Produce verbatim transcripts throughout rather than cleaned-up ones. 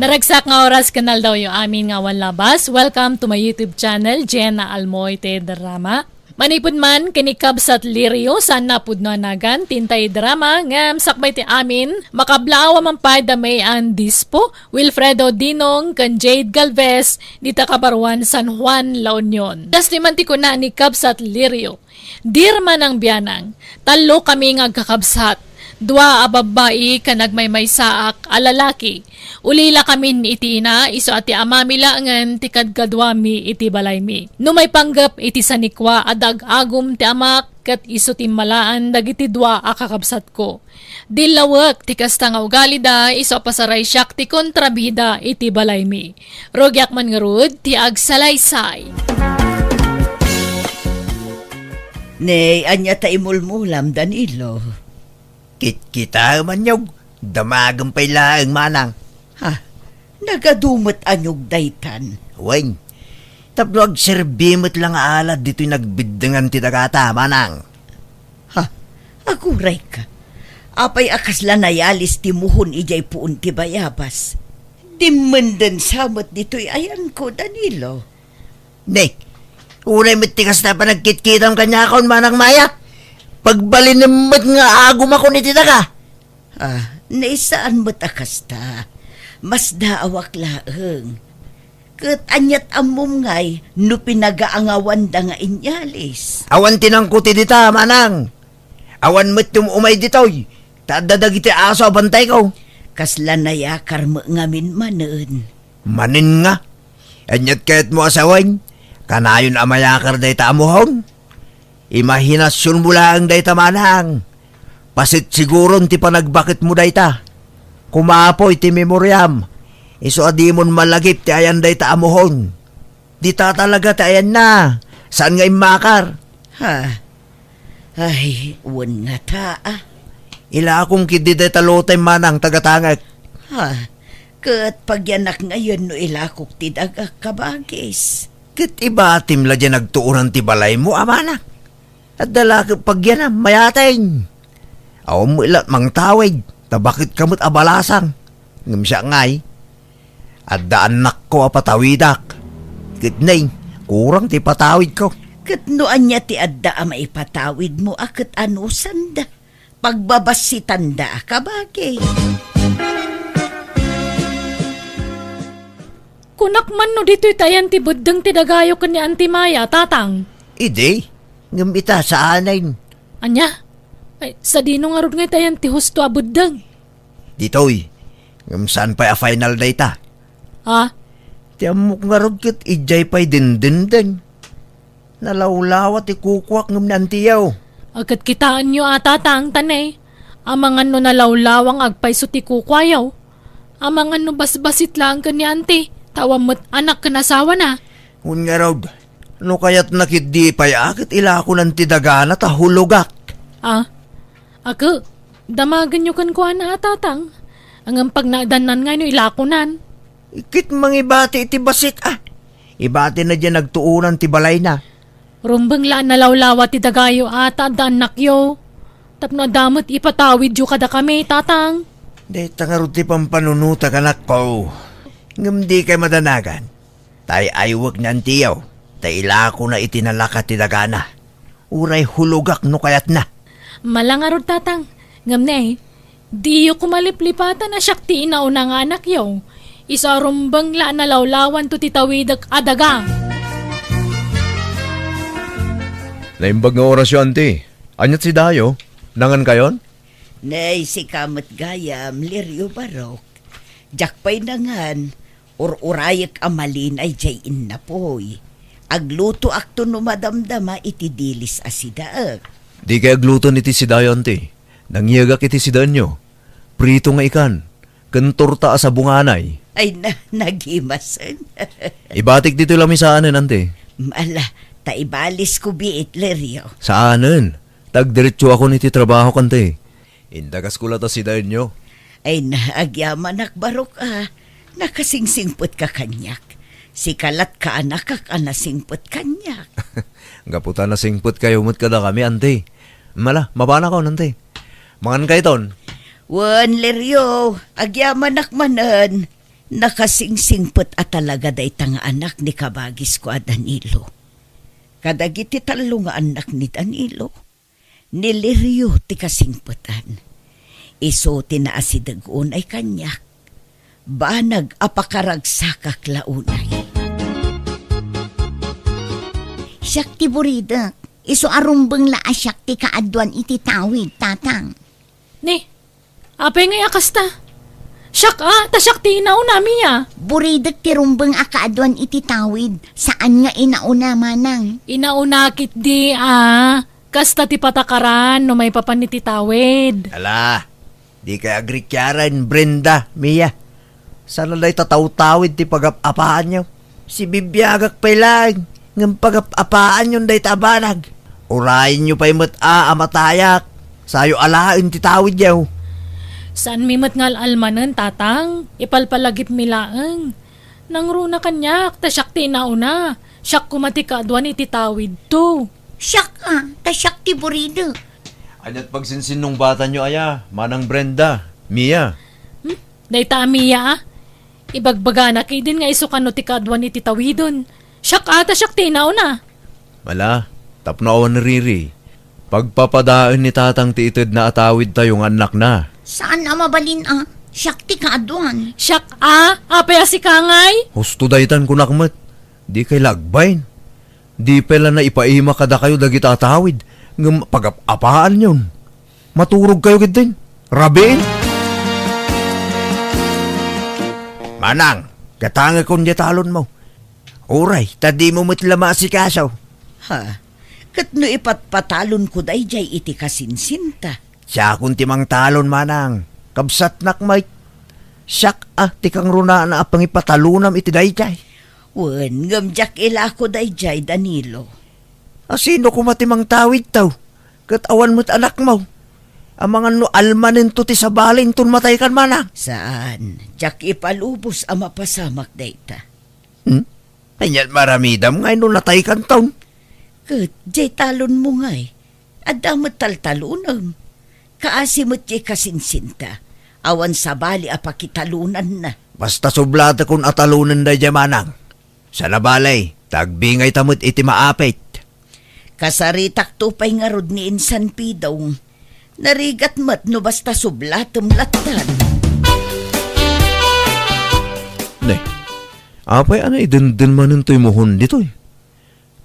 Naragsak nga oras ken aldawyo amin nga awan labas. Welcome to my YouTube channel, Jenna Almoy ti drama. Manipud man ken ni Kabsat Lirio, saan a pudno a nagan ti intay drama, ngem sakbay ti amin, makablaaw a man pay da May Ann Dispo, Wilfredo Dinong, ken Jade Galvez, dita kabaruan San Juan, La Union. Kas ti man ti kuna ni Kabsat Lirio, Dear Manang Bianang, tallo kami nga agkakabsat, dua a babbai ken agmaymaysaak a lalaki. Ulila kamin iti ina, isu a ti amami laengen ti kadkaduami iti balaymi. No maipanggep iti sanikua, adda ag-agum ti amak ket isu ti immalaan dagiti dua a kakabsatko. Dillawek ti kasta nga ugalida, isu a pasaraysiak ti kontrabida iti balaymi. Rugiak man ngarud ti agsalaysay. Ni, ania ta imulmulam, Danilo? Kitkitaem, anyog. Damagem pay laeng, manang. Ha? Nagadu met anyog daytan? Wen, tapno agserbi met la nga alad ditoy nagbiddengan ti dagata, manang. Ha? Aguray ka. Apay a kasla nayalis ti muhon idiay puon ti bayabas? Dimmenden sa met ditoy ayanko, Danilo. Ne, uray met ti kasta panagkitkitam kaniakon, manang mayat. Pagbalinem met nga agumakon iti daga. Ah, naisaan met a kasta. Masdaawak laeng. Ket aniat ammom ngay no pinagaangawanda nga inyalis? Awan ti nangkuti dita, manang. Awan met ti um-umay ditoy. Ta adda dagiti aso a bantayko. Kasla nayakar met ngamin manen. Manen nga? Aniat kayatmo a sawen? Kanayon a mayakar dayta a muhon? Imahinasionmo laeng dayta, manang. Pasitsiguron ti panagbaketmo dayta. Kumapoy ti memoriam. Isu a dimon malagip ti ayan dayta a muhon. Dita talaga ti ayanna. Saan nga immakar? Ha? Ay, wen ngata, ah. Ilakong ketdi dayta lotay, manang, tagatangek. Ha? Ket pagyanak ngayen no ilakok ti dagak, kabagis. Ket ibatim la diay nagtuonan ti balaymo, a manang. Adda la ket pagyanam, mayateng. Awan met la mangtawid, ta baket ka met a balasang. Ngem siak ngay, adda annakko a patawidak. Ket nay, kurang ti patawidko. Ket no ania ti adda a maipatawidmo a ket anusanda? Pagbabassitanda a kabagi. Kunak man no ditoy ti ayan ti beddeng ti dagayo ken ni Auntie Maya, Tatang. Idi, ngem ita, saanen. Ania? Ay, sadino ngarud nga ita ayan ti husto a beddeng? Ditoy, ngem saan pay a final dayta. Ha? Ti ammok ngarud ket idiay pay dindindeng. Nalawlawa ti kukuak ngem ni Antiyo. Ket kitaenyo a, Tatang, tanay. Amangan no nalawlawa nga agpayso ti kukuayo. Amangan no basbasit laeng ken ni Anti, ta awan met anak ken asawana. Wen ngarud, no kayatna ketdi pay a ket ilakonan ti dagana ta hulogak. Ah, ket damagenyo kenkuana a, Tatang. Ngem pagnaedannan ngay no ilakonan. Ket mangibati iti bassit a. Ibatina diay nagtuonan ti balayna. Rumbeng la a nalawlawa ti dagayo a ta adda annakyo. Tapno adda met ipatawidyo kadakami, Tatang. Dayta ngarud ti pampanunotak, anakko. Ngem dikay madanagan. Ta ay-aywek ni Antiyo, ta ilakona iti nalaka ti dagana. Uray hulogak no kayatna. Mala ngarud, Tatang. Ngem ne, diyo koma liplipatan a siak ti inauna nga anakyo. Isu a rumbeng la a nalawlawanto ti tawidek a daga. Naimbag nga orasyo, Anti. Aniat si Dayo? Nangankayon? Nay, sika met gayam, Lirio Barok. Diak pay nangan, ur-urayek a malinay diay innapoy. Aglutoakto no madamdama iti dilis a sidaek. Dikay agluton iti sidayo, Anti. Nangiagak iti sidaenyo. Prito nga ikan, ken torta a sabunganay. Ay na, nagimasen. Ibatik ditoy lamisaanen, Anti. Ala, ta ibalisko biit, Lirio. Saanen. Ta agdiretsoakon iti trabahok, Anti. Indagasko la ta sidaenyo. Ay na, agyamanak, Barok a. Nakasingsingpetka kaniak. Sika lat kaanakak a nasingpet kaniak. Gapu ta nasingpetkayo met kadakami, Anti. Mala, mapanakon, Anti. Mangankayton. Wen, Lirio, agyamanak manen. Nakasingsingpet a talaga dayta nga anak ni kabagisko a Danilo. Kadagiti tallo nga annak ni Danilo, ni Lirio ti kasingpetan. Isu ti naasideg unay kaniak. Banag a pakaragsakak la unay. Siak ti buridek. Isu a rumbeng la a siak ti kaaduan iti tawid, Tatang. Ni, apay ngay a kasta? Siak a, ta siak ti inauna, Mia. Buridek ti rumbeng a kaaduan iti tawid. Saan nga inauna, Manang. Inauna ketdi a. Kasta ti patakaran no maipapan iti tawid. Ala, dikay agrikiaren, Brenda, Mia. Saan a dayta tawtawid ti pagap-apaanyo. Sibibiagak pay laeng, ngem pagap-apaanyon dayta a banag. Urayenyo pay met a, a matayak. Sayo alaen ti tawidyo. Saanmi met nga al-almanen, Tatang. Ipalpalagipmi laeng. Nangruna kaniak, ta siak ti inauna. Siak koma ti kaaduan iti tawidto. Siak a, ta siak ti buridek. Ania't pagsinsinnungbatanyo aya, Manang Brenda, Mia? Hmm? Dayta a Mia a? Ibagbagana ketdin nga isu kano ti kaaduan iti tawiden. Siak a, ta siak ti inauna. Ala, tapno awan riri, pagpapadaen ni Tatang ti itedna a tawidtayo nga annakna. Saan a mabalin a, siak ti kaaduan. Siak a, apay a sika ngay? Husto daytan kunak met, dikay la agbain. Di pay la naipaima kadakayo dagita a tawid, ngem pagap-apaanyon. Maturogkayo ketdin. Rabiin. Manang, gatangekon diay talonmo. Uray, ta dimo met la maasikaso. Ha? Ket no ipatpatalonko daydiay iti kasinsinta? Siakon ti mangtalon, Manang. Kabsatnak met. Siak a ti kangrunaan a pangipatalonam iti daydiay. Wen, ngem diak ilako daydiay, Danilo. A, sino koma ti mangtawidto? Ket awan met anakmo. Amangan no almanento ti sabali inton mataykan, Manang. Saan, diak ipalubos a mapasamak dayta. Hmm? Ania't maaramidam ngay no nataykanton? Ket diay talonmo ngay, adda met taltalonem. Kaasi met diay kasinsinta, awan sabali a pakitalonanna. Basta sublatekon a talonen daydiay, Manang. Saan a bale, ta agbingayta met iti maapit. Kasaritakto pay ngarud ni insan Pidong. Narigat met no basta sublatem lattan. Ne, apay a naidenden manen toy muhon ditoy?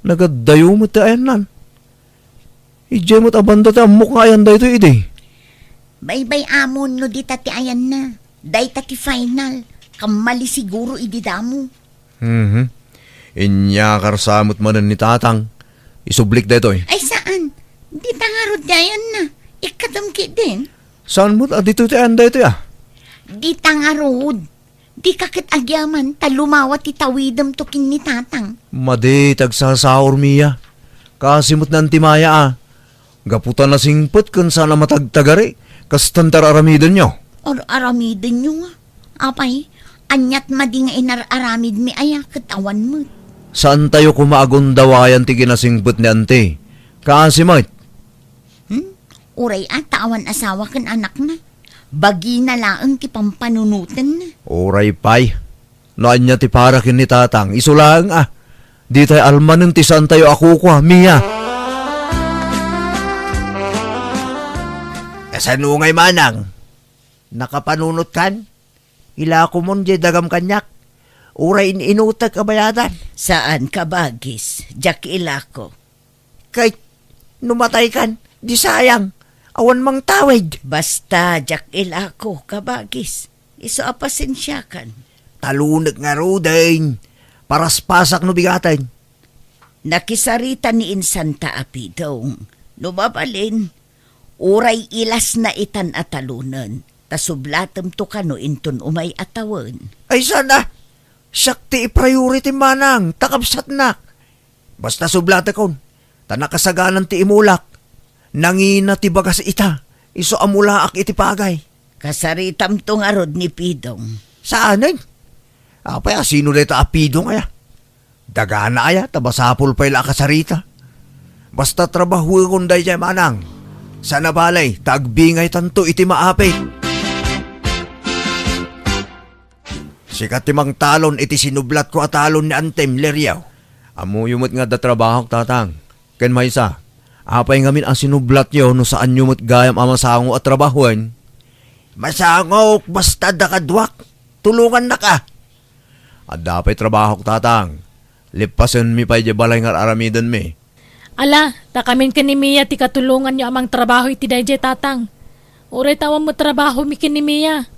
Nagaddayo met ti ayannan. Idiay met a banda ti ammok nga ayan daytoy idi. Baybay-amon no dita ti ayanna. Dayta ti final. Kammali siguro idi damo. Mhm. Inyakar sa met manen ni Tatang. Isublik daytoy. Ay, saan? Dita ngarud ti ayanna. Ikkatem ketdin. Saan met a ditoy ti ayan daytoy a? Dita ngarud. Dika ket agyaman ta lumawa ti tawidemto ken ni Tatang. Madi ti agsasaur, Mia. Kaasi met ni Anti Maya a. Gapu ta nasingpet ken saan a matagtagari, kastan ti ar-aramidenyo. Ar-aramidenyo nga? Apay, ania't madi nga inar-aramidmi aya ket awan met? Saantayo koma a gundawayan ti kinasingpet ni Anti. Kaasi met. Hmm? Uray a ta awan asawa ken anakna. Bagina laeng ti pampanunotenna. Uray pay. No ania ti para ken ni Tatang, isu laeng a. Ditay almanen ti saantayo a kukua, Mia. Kasano ngay, Manang? Nakapanunotkan? Ilakomon diay dagam kaniak. Uray in-inutek a bayadan. Saan, kabagis. Diak ilako. Ket no mataykan, di sayang, awan mangtawid. Basta, diak ilako, kabagis. Isu a pasensiakan. Talonek ngaruden, paraspasak no bigaten. Nakisarita ni insanta a Pidong. No mabalin, uray ilasna itan a talonen, ta sublatemto kano inton umay a tawen. Ay, saan a? Siak ti i-priority, Manang, ta kabsatnak. Basta sublatekon, ta nakasaganan ti imulak. Nangina ti bagas ita, isu a mulaak iti pagay. Kasaritamto ngarud ni Pidong. Saanen? Apay a sino dayta a Pidong aya? Dagana aya, ta basapol pay la a kasarita. Basta trabahuekon daydiay, Manang. Saan a bale, ta agbingaytanto iti maapit. Sika ti mangtalon iti sinublatko a talon ni Antem, Lirio. Ammoyo met nga adda trabahok, Tatang. Ken maysa, apay ngamin a sinublatyo no saanyo met gayam a masango a trabahoen? Masangok, basta adda kaduak. Tulongannaka. Adda pay trabahok, Tatang. Leppasenmi pay diay balay nga ar-aramidenmi. Ala, ta kamin ken ni Mia ti katulonganyo a mangtrabaho iti daydiay, Tatang. Uray ta awan met trabahomi ken ni Mia.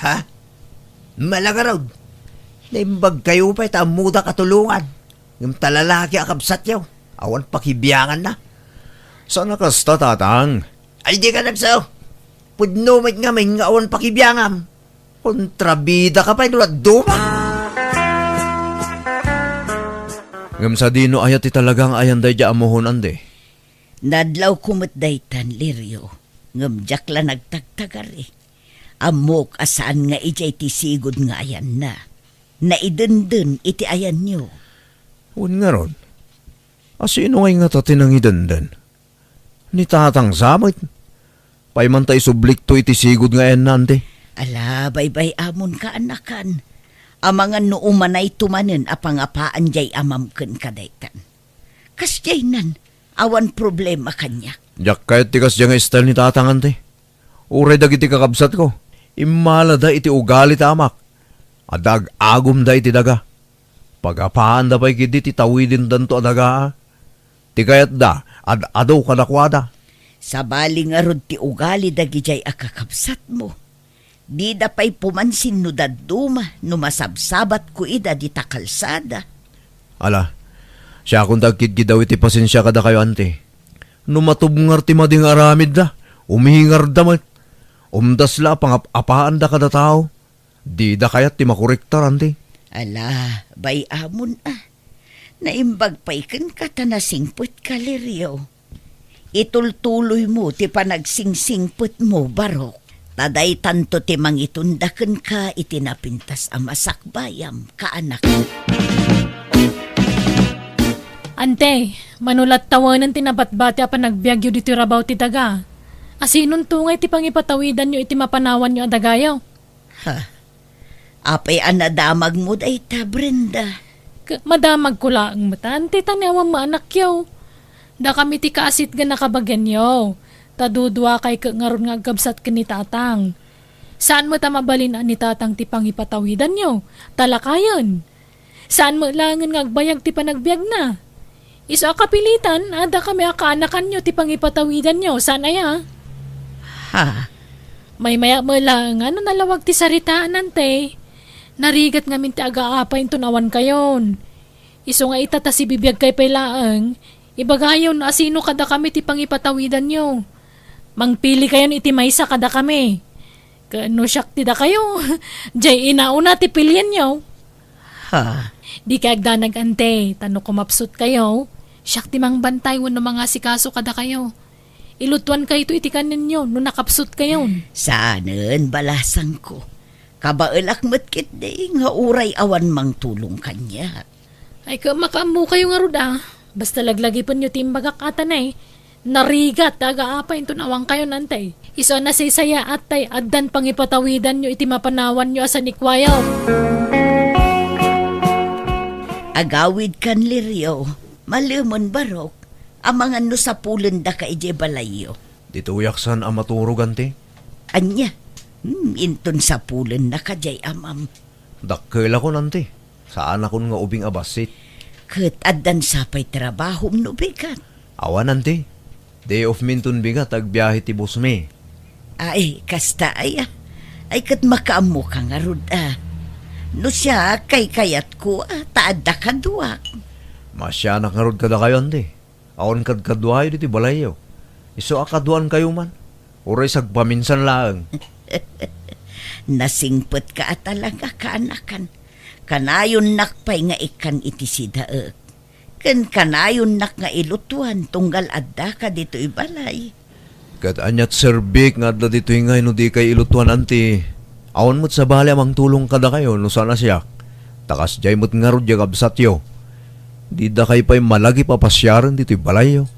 Ha? Mala ngarud. Naimbagkayo pay ta ammodak a tulongan. Ngem ta lalaki a kabsatyo, awan pakibianganna. Saan a kasta, Tatang? Ay, dika nagsaw. Pudno met ngamin nga awan pakibiangam. Kontrabidaka pay no dadduma. Ngem sadino aya ti talaga nga ayan daydiay ammohon, Ante? Nadlawko met daytan, Lirio, ngem diak la nagtagtagari. Ammok a saan nga idiay ti sigud nga ayanna. Naidenden iti ayanyo. Wen ngarud, asino ngay ngata ti nangidenden? Ni Tatang sa met. Pay man ta isublikto iti sigud nga ayanna, Ante. Ala, baybay-amonka, anakan. Amangan no umanayto manen a pangapaan diay amam kenka daytan. Kasdiaynan, awan problema kaniak. Diak kayat ti kasdiay nga style ni Tatang, Ante. Uray dagiti kakabsatko, immalada iti ugali ti amak. Adda ag-agumda iti daga. Pagapaanda pay ketdi ti tawidendanto a daga. Ti kayatda, ad-adu kadakuada. Sabali ngarud ti ugali dagidiay a kakabsatmo. Dida pay pumansin no dadduma no masabsabatko ida dita kalsada. Ala, siakon ti agkidkidaw iti pasensia kadakayo, Ante. No matubngar ti madi nga aramidda, umingarda met. Umdas la a pangap-apaanda kada tao. Dida kayat ti makorektar, Ante. Ala, bay-amon a. Naimbag pay kenka ta nasingpetka, Lirio. Itultuloymo ti panagsingsimpetmo, Barok. Ta daytanto ti mangitunda kenka iti napintas a masakbayam, kaanak. Ante, mano la't tawanen ti nabatbati a panagbiagyo ditoy rabaw ti daga? Asinonto ngay ti pangipatawidanyo iti mapanawanyo a dagayo? Ha? Apay a nadamagmo dayta, Brenda? K-, madamagko laeng met, Ante, ta ni awan met anakyo. Dakami ti kaasitgan a kabagianyo. Ta duduakay ket ngarud nga agkabsat ken ni Tatang. Saan met a mabalin a ni Tatang ti pangipatawidanyo, ta lakayen. Saan met laengen nga agbayag ti panagbiagna. Isu a kapilitan, adda kami a kaanakanyo ti pangipatawidanyo, saan aya? Ha? Maymayak met laeng a no nalawag ti saritaan, Ante. Narigat ngamin ti agaapay inton awan kayon. Isu nga ita ta sibibiagkay pay laeng, ibagayon no asino kadakami ti pangipatawidanyo. Mangpili kayon iti maysa kadakami. Ket no siak ti dakayo, diay inauna ti pilienyo. Ha? Dikay agdanag, Ante, ta no kumapsutkayo, siak ti mangbantay wenno mangasikaso kadakayo. Ilutuankayto iti kanenyo no nakapsutkayon. Saanen, balasangko. Kabaelak met ketdi nga uray awan mangtulong kaniak. Ay, ket makaammokayo ngarud a. Basta laglagipenyo ti imbagak a, Ante. Narigat ti agaapay inton awan kayon, Ante. Isu a nasaysayaat tay addan pangipatawidanyo iti mapanawanyo a sanikuayo. Agawidkan, Lirio. Malemen, Barok. Amangan no sapulendaka idiay balayyo. Ditoyak saan a maturog, Ante. Ania? Hmm, inton sapulennaka diay amam. Dakkelakon, Ante. Saanakon nga ubing a bassit. Ket addan sa pay trabahom no bigat? Awan, Ante. Day off mi inton bigat, agbiahe ti boss mi. Ay, kasta aya. Ay, ket makaammoka ngarud a. No siak, kaykayatko a, ta adda kaduak. Maasianak ngarud kadakayo, Ante. Awan kadkaduayo ditoy balayyo. Isu a kaduaankayo man. Uray sagpaminsan laeng. Nasingpetka a talaga, kaanakan. Kanayonnak pay nga ikkan iti sidaek. Ken kanayonnak nga ilutuan tunggal addaka ditoy balay. Ket aniat serbik nga adda ditoy ngay no dikay ilutuan, Ante? Awan met sabali a mangtulong kadakayo no saan a siak. Ta kasdiay met ngarud diay kabsatyo. Didakay pay malagip a pasiaren ditoy balayyo.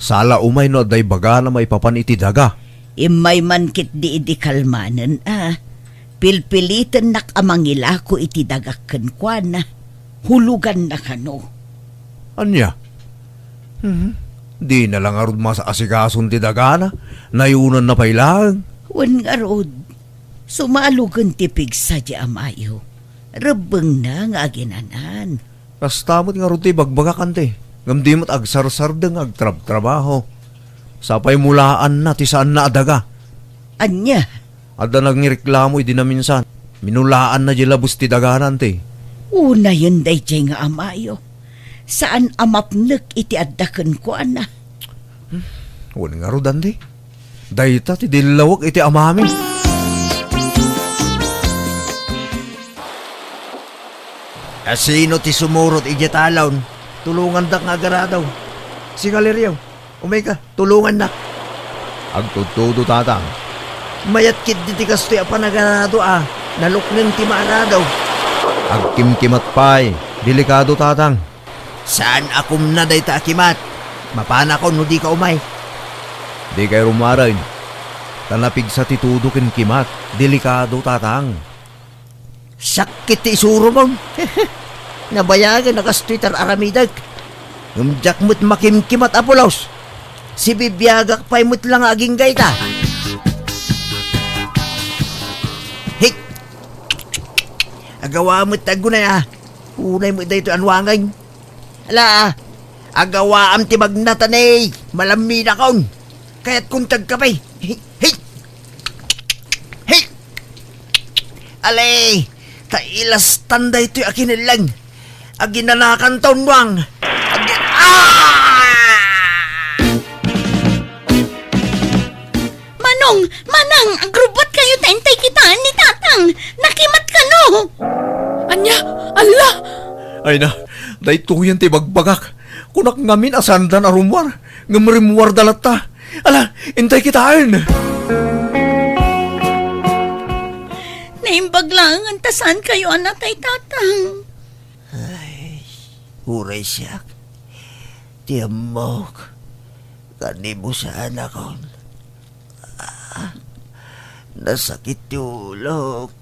Sala umay no adda ibagana maipapan iti daga. Immay man ketdi idi kalmanen a. Pilpilitennak a mangilako iti dagak kenkuana. Huloganna kano. Ania? Hmm? Dina la ngarud maasikason ti dagana? Nayunanna pay laeng? Wen ngarud, sumalogen ti pigsa ti amayo. Rebbengna nga aginanan. Kasta met ngarud ti ibagbagak, anti, ngem di met agsarsardeng nga agtrabtrabaho. Sapay mulaanna ti saanna a daga. Ania? Adda nangireklamo idi naminsan. Minulaanna di labes ti dagana, anti. Unayen daydiay nga amayo. Saan a mapnek iti adda kenkuana. Hmm, wen ngarud, anti. Dayta ti dillawek iti amami. Asino ti sumurot idiay talon? Tulongandak nga agarado. Sika, Lirio, umayka, tulongannak. Agtudtudo, Tatang. Mayat ketdi ti kastoy a panagarado a nalukneng ti maarado. Agkimkimat pay. Delikado, Tatang. Saan a kumna dayta a kimat. Mapanakon no dika umay. Dikay rumaren. Ta napigsa ti tudo ken kimat. Delikado, Tatang. Sakit ti isuromon. Nabayagen a kastoy ti ar-aramidek. Ngem diak met makimkimat a pulos. Sibibiagak pay met la nga agingga ita. Hik! Agawa met ti aggunay a. Unay met daytoy a nuangen. Ala, agawaam ti magnatan, eh. Malamminakon. Kayatkon ti agkape. Hey! Hey! Hey! Ale, ta ilastan daytoy a kinelleng. Aginanakan ta unnuang. Agi-, ah! Manong, Manang, agrubbuat kayo ta intay kitaen ni Tatang. Nakimat kano. Ania? Alla! Ay na, daytoyen ti bagbagak. Kunak ngamin a saandan a rummuar, ngem rimmuarda latta. Ala, intay kitaen. Naimbag laengen ta saan kayo a natay, Tatang. Ay, uray siak. Ti ammok, kanimo saanakon. Ah, nasakit ti ulok.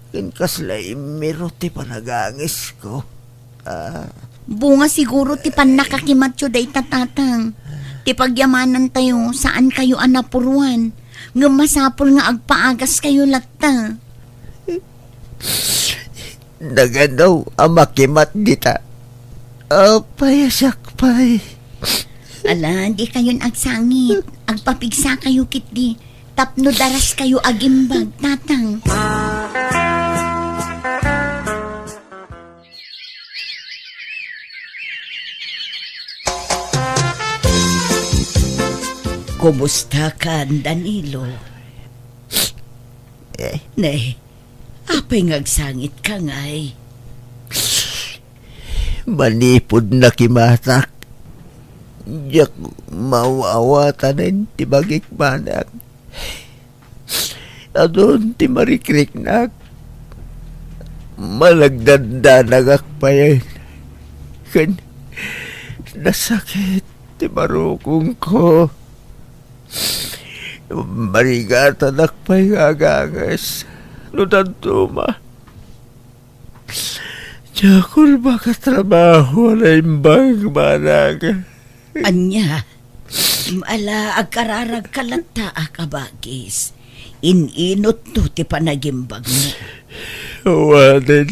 Ken kasla immiro ti panagangesko. Ah. Bunga siguro ti pannakakimatyo dayta, Tatang. Ti pagyamanantayo, saan kayo a napuruan. Ngem masapul nga agpaagas kayo latta. Nagano a makimat dita? Apay a siak pay? Ala, di kayon agsangit. Agpapigsa kayo ketdi. Tapno daras kayo agimbag, Tatang. Kumusta ka, Danilo? Eh. Ne, apay nga agsangit ka ngay? Manipud nakimatak, diak maaw-awatanen ti bagik, manang. Adun ti marikriknak. Managdandanagak payen. Ken nasakit ti marukongko. Marigatanak pay nga aganges no dadduma. Diakon makatrabaho a naimbag, manang. Ania? Ala, agkararagka latta a kabagis. In-inutto ti panagimbagmo. Awanen,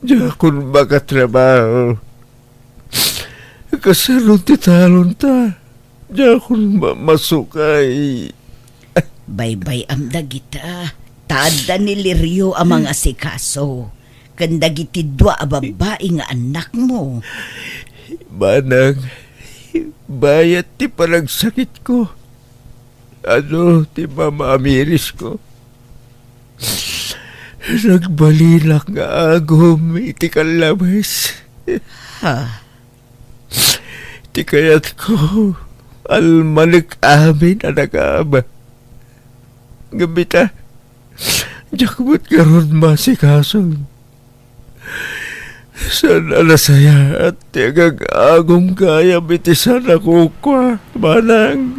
diakon makatrabaho. Kasano ti talonta? Diakon ma-, masukay. Baybay-am dagita. Ta adda ni Lirio a mangasikaso ken dagiti dua a babbai nga annakmo. Manang, bayat ti panagsakitko. Adu ti mamaamirisko. Nagbalinak nga agum iti kallabes. Ha? Ti kayatko, almanek amin a nakaaba. Ngem ita, diak met ngarud maasikaso. Saan a nasayaat ti agag-agum gayam iti saan a kukua, manang.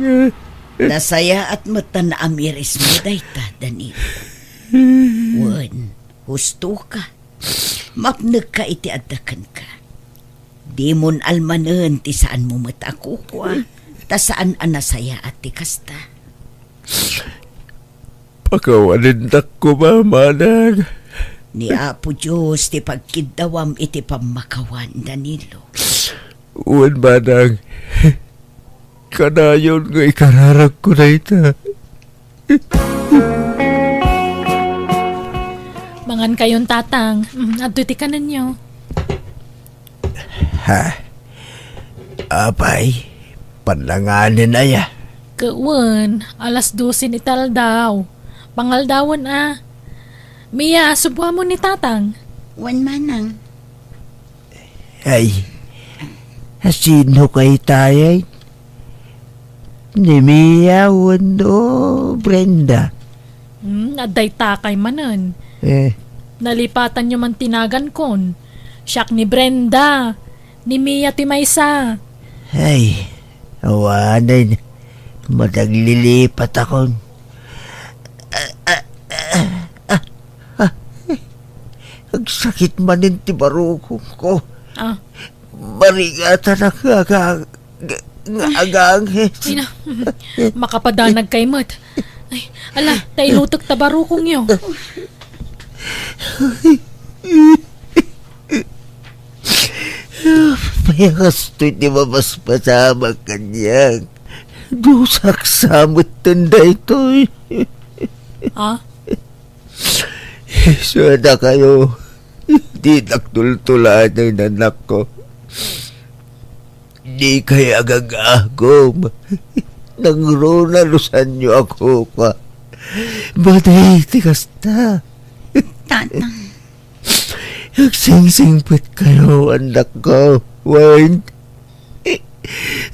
Nasayaat met ta naamirismo dayta, Danilo. Husto ka. Mapnek ka iti adda kenka. Dimon almanen ti saan mo met a kukua, ta saan a nasayaat ti kasta. Pakawanendak koma, manang. Ni Apo Dios ti pagkiddawam iti pammakawan, Danilo. Wen, manang. Kanayon nga ikararagko dayta. Mangan kayon, Tatang. Mm, adtoy ti kanenyo. Ha? Apay, pananganen aya? Wen, alas dose ni taldaw. Pangaldawen a. Mia, subuamon ni Tatang. Wen, manang. Ay, sino kay tayay? Ni Mia wenno Brenda? Hmm, adda itakay manen. Eh. Nalipatanyo man ti nagankon. Siak ni Brenda. Ni Mia ti maysa. Ay, awanen. Madaglilipat akon. Ah, ah, ah, ah, ah. Agsakit manen ti barukongko. Ah. Marigatanak nga aga-, nga agangis. Ay na, makapadanag kay met. Ay, ala, ta ilutek ta barukongyo. Pay kastoy ti mapaspasamak kaniak. Dios, aksa metten daytoy. Ah? Isu a dakayo, dinak tultuladen, annakko. Dikay agagagum. Nangruna no saanyo a kukua. Madi ti kasta. Tatang. Agsingsingpetkayo, annakko. Wen,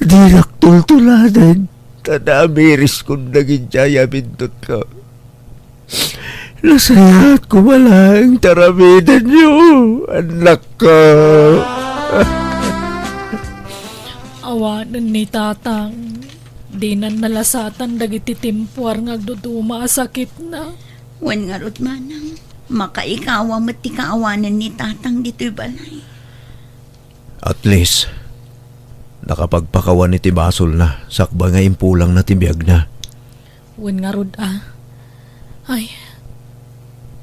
dinak tultuladen, ta namiriskon dagiti ay-abindutko. Nasayaat koma laeng ti aramidenyo, annakko. Awanen ni Tatang, dinan nalasatan dagiti timpuar nga agduduma a sakitna. Wen ngarud, manang, makaikawa met ti kaawanen ni Tatang ditoy balay. At least, nakapagpakawan iti basolna sakbay nga impulangna ti biagna. Wen ngarud a. Ay,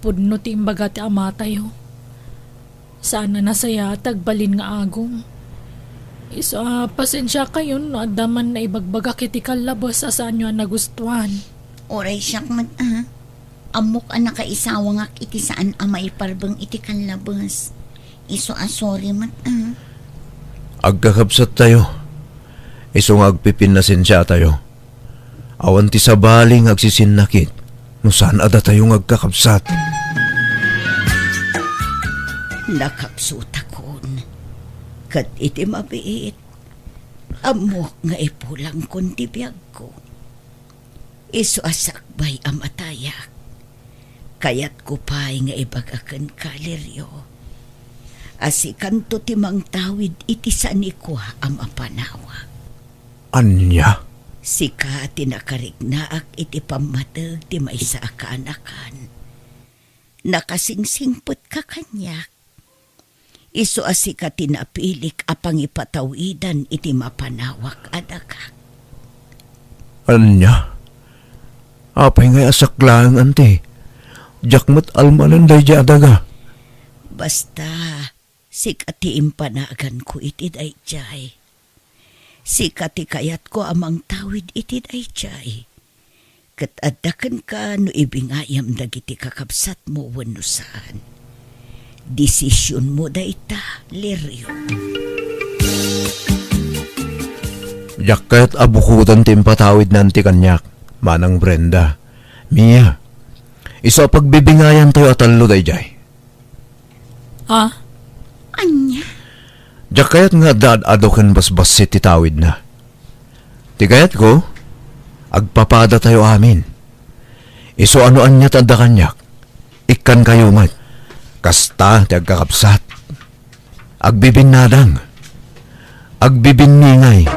pudno ti imbaga ti amatayo. Saan a nasayaat ti agbalin nga agum. Isu a pasensiakayon no adda man naibagbagak iti kallabes a saanyo a nagustuan. Uray siak met a. Ammok a nakaisawangak iti saan a maiparbeng iti kallabes. Isu a sorry met a. Agkakabsattayo. Isu nga agpipinnasensiatayo. Awan ti sabali nga agsisinnakit no saan a datayo nga agkakabsat. Nakapsutakon, ket iti mabiit, ammok nga ipulangkon ti biagko. Isu a sakbay a matayak, kayatko pay nga ibaga kenka, Lirio, a sikanto ti mangtawid iti sanikua a mapanawak. Ania? Sika ti nakariknaak iti pammateg ti maysa a kaanakan. Nakasingsingpetka kaniak. Isu a sika ti napilik a pangipatawidan iti mapanawak a daga. Ania? Apay ngay a saklaeng, anti? Diak met almanen daydiay a daga. Basta, sika ti impanaganko iti daydiay. Sika ti kayatko a mangtawid iti daydiay. Ket adda kenka no ibingayam dagiti kakabsatmo wenno saan. Desisionmo dayta, Lirio. Diak kayat a bukoden ti impatawidna anti kaniak, Manang Brenda. Mia, isu a pagbibingayantayo a tallo daydiay. Ah? Ania? Diak kayat nga adda ad-adu ken basbassit ti tawidna. Ti kayatko, agpapadatayo amin. Isu a no ania ti adda kaniak, ikkankayo met. Kasta ti agkakabsat. Agbibinnadang. Agbibinningay.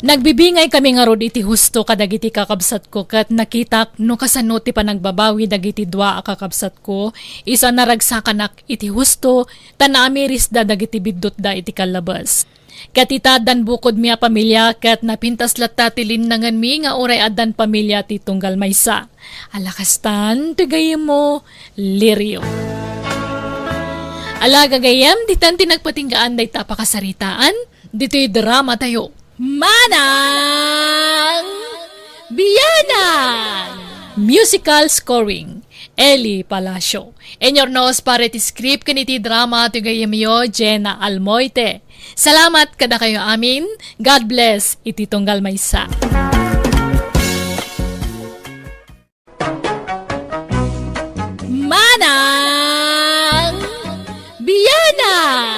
Nagbibingaykami ngarud iti husto kadagiti kakabsatko ket nakitak no kasano ti panagbabawi dagiti dua a kakabsatko, isu a naragsakanak iti husto, ta naamirisda dagiti biddutda iti kallabes. Ket ita, addan bukodmi a pamilia, ket napintas latta ti linnangenmi nga uray addan pamilia ti tunggal maysa. Ala kastan ti gayyemmo, Lirio. Ala, gagayyem, ditan ti nagpatinggaan dayta a pakasaritaan, ditoy drama tayo. Manang Bianang! Musical scoring, Eli Palacio. Inurnos para iti script ken iti drama ti gayyemyo, Jenna Almoite. Salamat kadakayo amin. God bless iti tunggal maysa. Manang Bianang!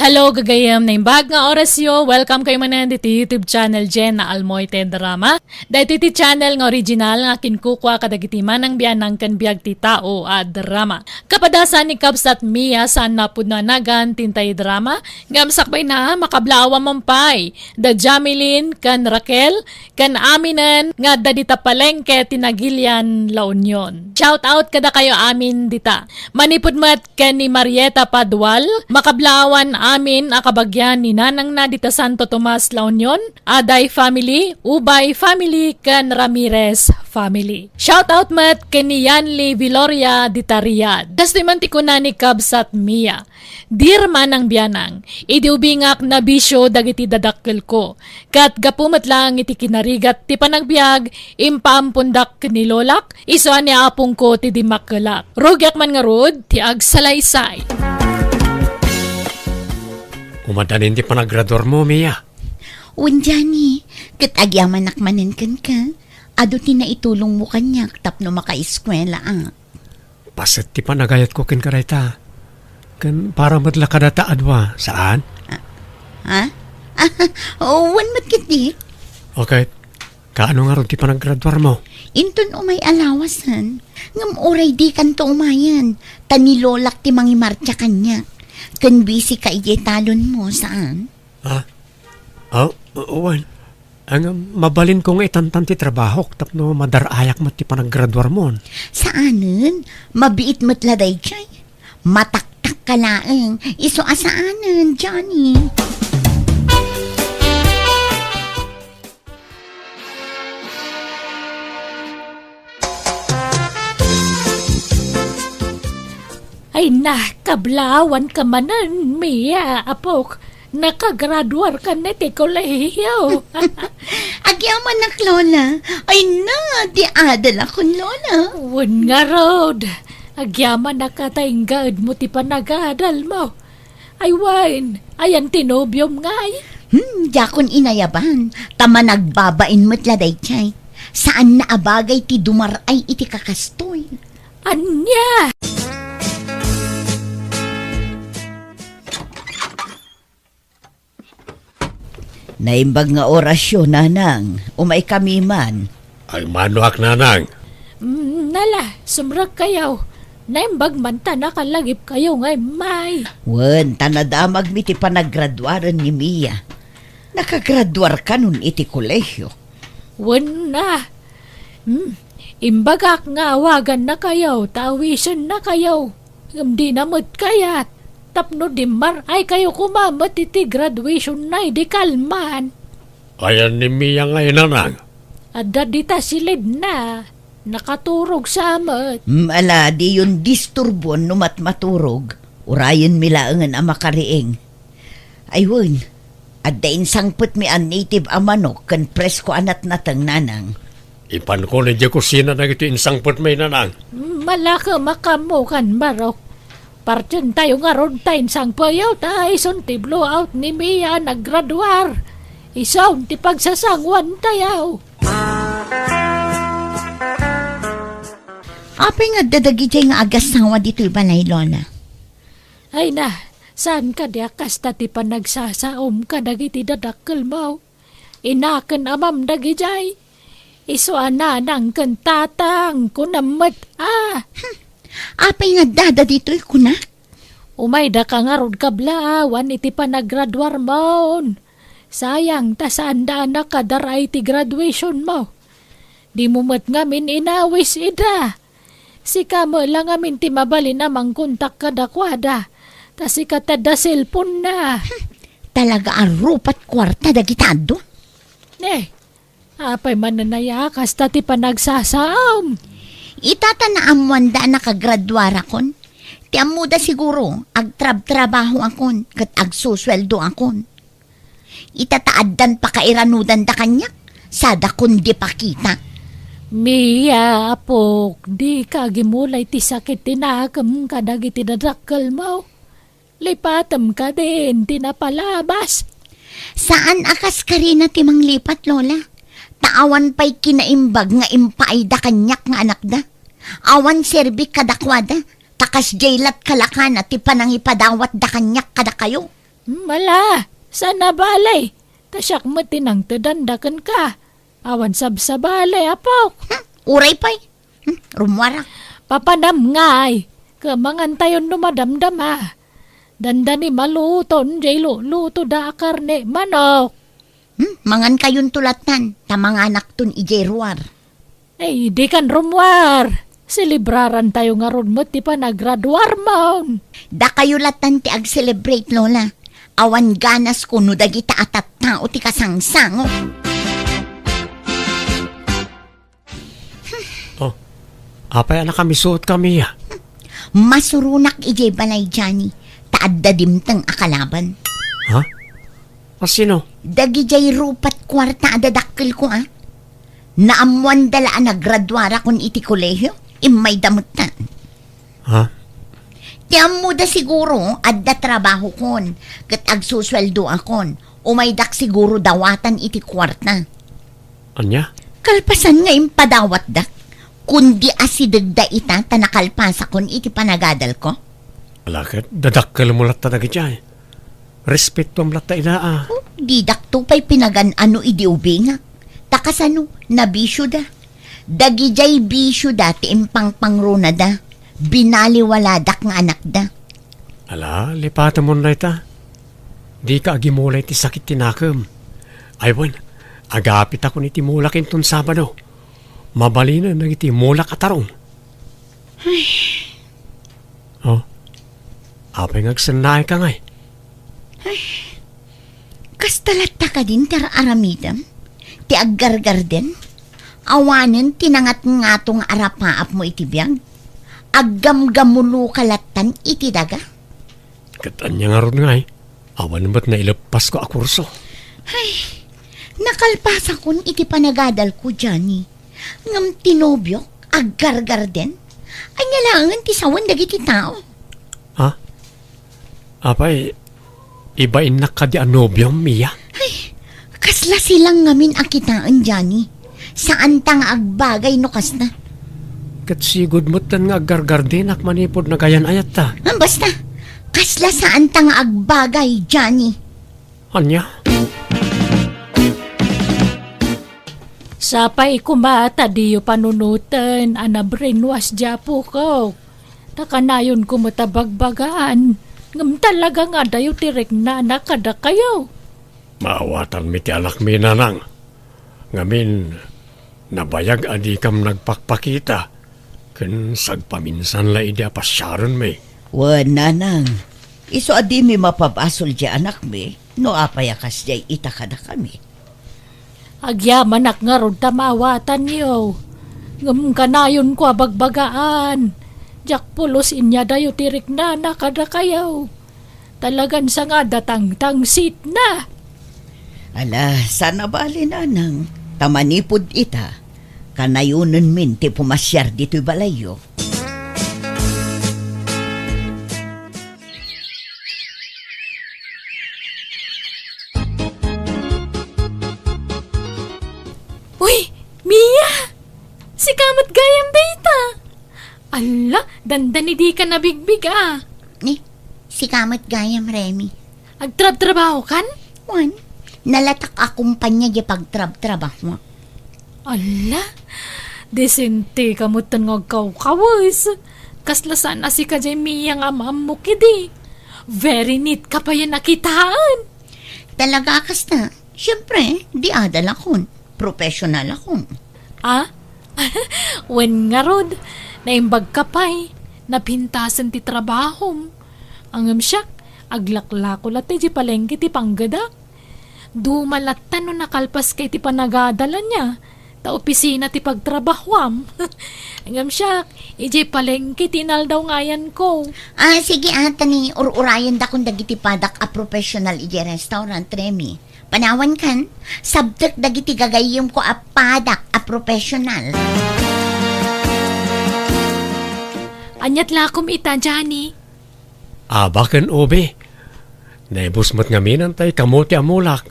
Hello, gagayyem, naimbag nga orasyo. Welcome kayo manen diti YouTube channel Jenna Almoite Drama. Daytoy ti channel nga original nga kinkukua kadagiti manang bianang ken biag ti tao a drama. Kapadasan ni Kabsat Mia saan napudno a nagan ti intay drama, ngem sakbayna, makablaawan man pay da Jameline ken Raquel ken aminen nga adda dita palengke ti Nagilian, La Union. Shout out kadakayo amin dita. Manipud met ken ni Marieta Padual, makablaawan amin a kabagian ni nanangna dita Santo Tomas, La Union, Aday family, Ubay family, ken Ramirez family. Shout out met ken ni Yanli Viloria dita Riyadh. Kastoy man ti kuna ni Kabsat Mia, "Dear Manang Bianang, idi ubingak, nabisio dagiti dadakkelko. Ket gapu met laeng iti kinarigat ti panagbiag, impaampondak ken ni lolak, isu a ni apongko ti dimmakkelak. Rugiak man ngarud ti agsalaysay." Umadanin ti panagraduarmo, Mia. Wen, Johnny, ket agyamanak manen kenka. Adu ti naitulongmo kaniak tapno makaeskuelaak. Paset ti panagayatko kenka dayta. Ken para met la kadata a dua, saan? Ah, ha? Wen met ketdi. Okay. Kaano ngarud ti panagraduarmo? Inton umay a lawasen, ngem uray dikanto umayen, ta ni lolak ti mangimartia kaniak. Ken busy ka idiay talonmo, saan? Ah? Oh, wen. Ang mabalinko nga itantan ti trabahok tapno madar-ayak met ti panagraduarmon. Saanen, mabiit met la daydiay. Mataktak ka laeng. Isu a saanen, Johnny. Ay na, kablaawan ka manen, Mia, apok. Nakagraduar ka na ti kolehiyo. Agyamanak, Lola. Ay na, di adal akon, Lola. Wen ngarud. Agyamanak a ta inggaedmo ti panagadalmo. Ay wen, ayan ti nobiom ngay? Hmm, diakon inayaban. Ta managbabain met la daydiay. Saan na a bagay ti dumar-ay iti kakastoy. Ania? Naimbag nga orasyo, Nanang. Umaykami man. Ay, manoak, Nanang. Mm, nala, sumrekkayo. Naimbag man ta nakalagipkayo nga immay. Wen, ta nadamagmi ti panagraduaren ni Mia. Nakagraduar kanon iti kolehiyo. Wen na. Hmm. Imbagak nga awagannakayo ta awisennakayo. Ngem dina met kayat. Tapno dimmaray kayo koma met iti graduationna idi kalman. Ayan ni Mia ngay, Nanang? Adda dita silidna. Nakaturog sa met. Mm, ala, diyon disturbuon no matmaturog. Urayenmi laengen a makariing. Ay wen, adda insangpetmi a native a manok ken presko a natnateng, Nanang. Ipanko idiay kusina dagiti insangpetmi, Nanang. Malakem a kammo kan barok. Partientayo ngarud ta insangpeyo ta isun ti blowout ni Mia a naggraduar. Isun ti pagsasanguantayo. Apay nga adda dagidiay nga agasawa ditoy balay, Lola? Ay na, saan kadi a kasta ti panagsasaom kadagiti dadakkelmo? Inaken amam dagidiay. Isu a nanang ken tatang, kunam met a. Hmm. Apay nga addada ditoy kunak? Umaydaka ngarud kablaawan iti panagraduarmon. Sayang, ta saanda a nakadar-ay ti graduation mo. Dimo met ngamin inawis ida. Sika met la ngamin ti mabalin a mangkontak kadakuada. Ta sika ti adda cellphone na. Talaga a rupat kuarta dagita adu. Eh, apay manen aya kasta ti panagsasaom? Ita ta naammoanda a nakagraduarakon. Ti ammoda siguro, agtrabtrabahoakon ket agsusueldoakon. Ita ta addan pakairanudanda kaniak, sadakon di pakita. Mia, apok, dika agimulay ti sakit ti nakem kadagiti dadakkelmo. Lipatem kadin ti napalabas. Saan a kas karina ti manglipat, Lola. Ta awan pay kinaimbag nga impaayda kaniak nga anakda. Awan serbik kadakuada, ta kasdiay lat kalakana ti panangipadawatda kaniak kadakayo. Mala, saan a bale, ta siak met ti nangtedanda kenka. Awan sabsabali, apok. Hmm, uray pay. Hmm, rummuarak. Papanam ngay, ket mangantayon no madamdama. Dandani maluton jay lulutoda a karne manok. Hmm, mangankayonto lattan, ta manganakton idiay ruar. Ay, dikan rummuar. Selebrarantayo ngarud met ti panagraduarmon. Dakayo lattan ti ag-celebrate, Lola. Awan ganasko no dagita a tattao ti kasangsango. Oh, apay a nakamisuot kami, a? Masuronak idiay balay, Johnny, ta adda dimteng a kalaban. Ha? A sino? Dagidiay rupat kuarta a dadakkelko, a. Naammoanda la a nagraduarakon iti kolehio, immayda metten. Ha? Ti ammoda siguro, adda trabahokon, ket agsusueldoakon. Umaydak siguro dawatan iti kuarta. Ania? Kalpasan nga impadawatdak, kundi asidegda ita ta nakalpasakon iti panagadalko. Ala ket, dadakkelmo latta dagidiay. Respetuam latta ida, a. Oh, didakto pay pinagan-ano idi ubingak. Ta kasano, nabisioda. Dagidiay bisioda ti impangpangrunada. Binaliwaladak nga anakda. Ala, lipatemon dayta. Dika agimulay ti sakit ti nakem. Ay wen, agapitakon iti mulak inton Sabado. Mabalinen dagiti mulak a tarong. Ay. Oh, apay nga agsennaayka ngay? Ay, kasta latta kadin ti ar-aramidem? Ti aggargarden? Awanen ti nangatngato nga arapaapmo iti biag? Aggamgamuloka lattan iti daga? Ket ania ngarud ngay? Awan met naileppasko a kurso. Ay, nakalpasakon iti panagadalko, Johnny. Ngem ti nobiok, aggargarden. Ania laengen ti sawen dagiti tao? Ha? Apay, ibainnak kadi a nobiom, Mia? Ay, kasla silang ngamin a kitaen, Johnny. Saanta nga agbagay no kasta. Ket sigud metten nga aggargardenak manipud nagayan-ayatta. Ah, basta, kasla saanta nga agbagay, Johnny. Ania? Sapay koma ta diyo panunoten a na-brainwash di apokok. Ta kanayonko met a bagbagaan, ngem talaga nga adayo ti riknana kadakayo. Maawatanmi ti anakmi, nanang. Ngamin, nabayag a dikam nagpakpakita, ken sagpaminsan la idi a pasiarenmi. Wen, nanang, isu a dimi mapabasol di anakmi, no apay a kasdiay ita kadakami. Agyamanak ngarud ta maawatanyo, ngem kanayonko a bagbagaan, diak pulos inyadayo ti riknana kadakayo. Talagan sangada tangtangsitna. Ala, saan a bale, nanang, ta manipud ita, kanayonenmin ti pumasiar ditoy balayyo. Uy, Mia! Sika met gayam dayta! Alla, dandani dika nabigbig a. Ni, sika met gayam, Remy. Agtrabtrabahokan? Wen, nalatak a kumpanya di pagtrabtrabaho. Alla, disente ka metten nga agkawkawes. Kasla saan a sika jay Mia nga am-ammok idi. Very neat ka payen a kitaen. Talaga a kasta? Siempre, di adalakon. Professionalakon. Ah? Wen ngarud, naimbagka pay. Napintasen ti trabahom. Ngem siak, aglaklako latta idiay palengke ti panggedak. Duma latta no nakalpaska iti panagadal ania, ta opisina ti pagtrabahuam. Ngem siak, idiay palengke ti inaldaw nga ayanko. Ah, sige, ah, ta ni ur-urayendakon dagiti padak a professional idiay restaurant, Remy. Panawankan, sabtek dagiti gagayyemko a padak a professional. Aniat lakom ita, Johnny? Aba ken ubi. Naibus met ngamin tay kamote a mulak.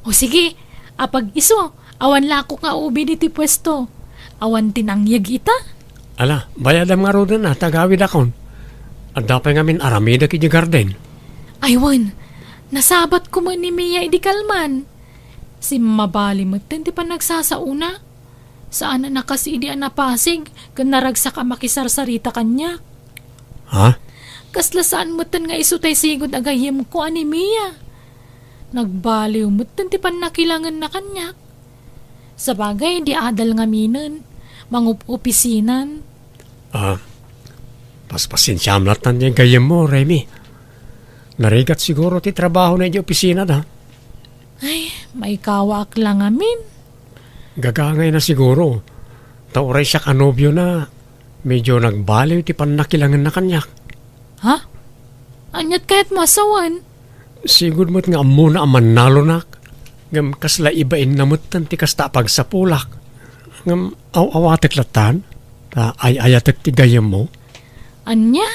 O sige, apag isu, awan lakok nga ubi ditoy puesto. Awan ti nangyeg ita? Ala, bayadam ngaruden a, ta agawidakon. Adda pay ngamin aramidek idiay garden. Ay wen, nasabatko met ni Mia idi kalman. Simmabali metten ti panagsasaona. Saan a nakas idi a napasig ken naragsak a makisarsarita kaniak. Ha? Kasla saan metten nga isu tay sigud a gayyemko a ni Mia. Nagbaliw metten ti pannakilangenna kaniak. Sabagay, di adal ngaminen, mangup-opisinan. Ah, paspasensiam latta ti gayyemmo, Remy. Narigat siguro ti trabahona idiay opisinada. Ay, maikawaak la ngamin. Gagangayna siguro. Ta uray siak a nobiona, medyo nagbaliw ti pannakilangenna kaniak. Ha? Aniat kayatmo a sawen? Sigud met nga ammona a mannalonak. Ngem kasla ibainna metten ti kasta a pagsapulak. Ngem aw-awatek lattan, ta ay-ayatek ti gayyemmo. Ania?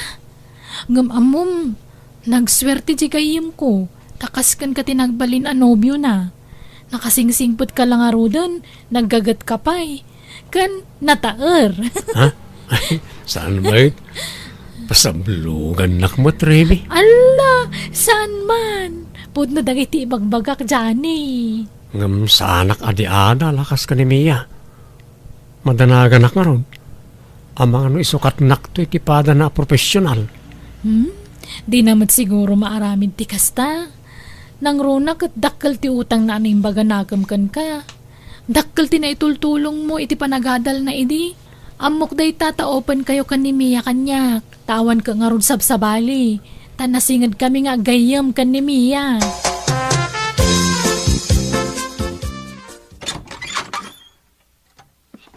Ngem ammom, nagsuerte ti gayyemko, ta kas kenka ti nagbalin a nobiona. Nakasingsingpetka la ngaruden, naggagetka pay, ken nataer. Ha? Saan met? Pasablogannak met, Remy. Alla, saan man? Pudno dagiti ibagbagak, Johnny. Ngem saanak a di adal a kas ken ni Mia. Madanaganak ngarud. Amangan no isukatnakto iti padana a profesional. Hmm? Dina met siguro maaramid ti kasta. Nangruna ket dakkel ti utangna a naimbaganakem kenka. Dakkel ti naitultulongmo iti panagadalna idi. Ammok dayta ta open kayo ken ni Mia kaniak. Ta awanka ngarud sabsabali. Ta nasingedkami nga aggayyem ken ni Mia.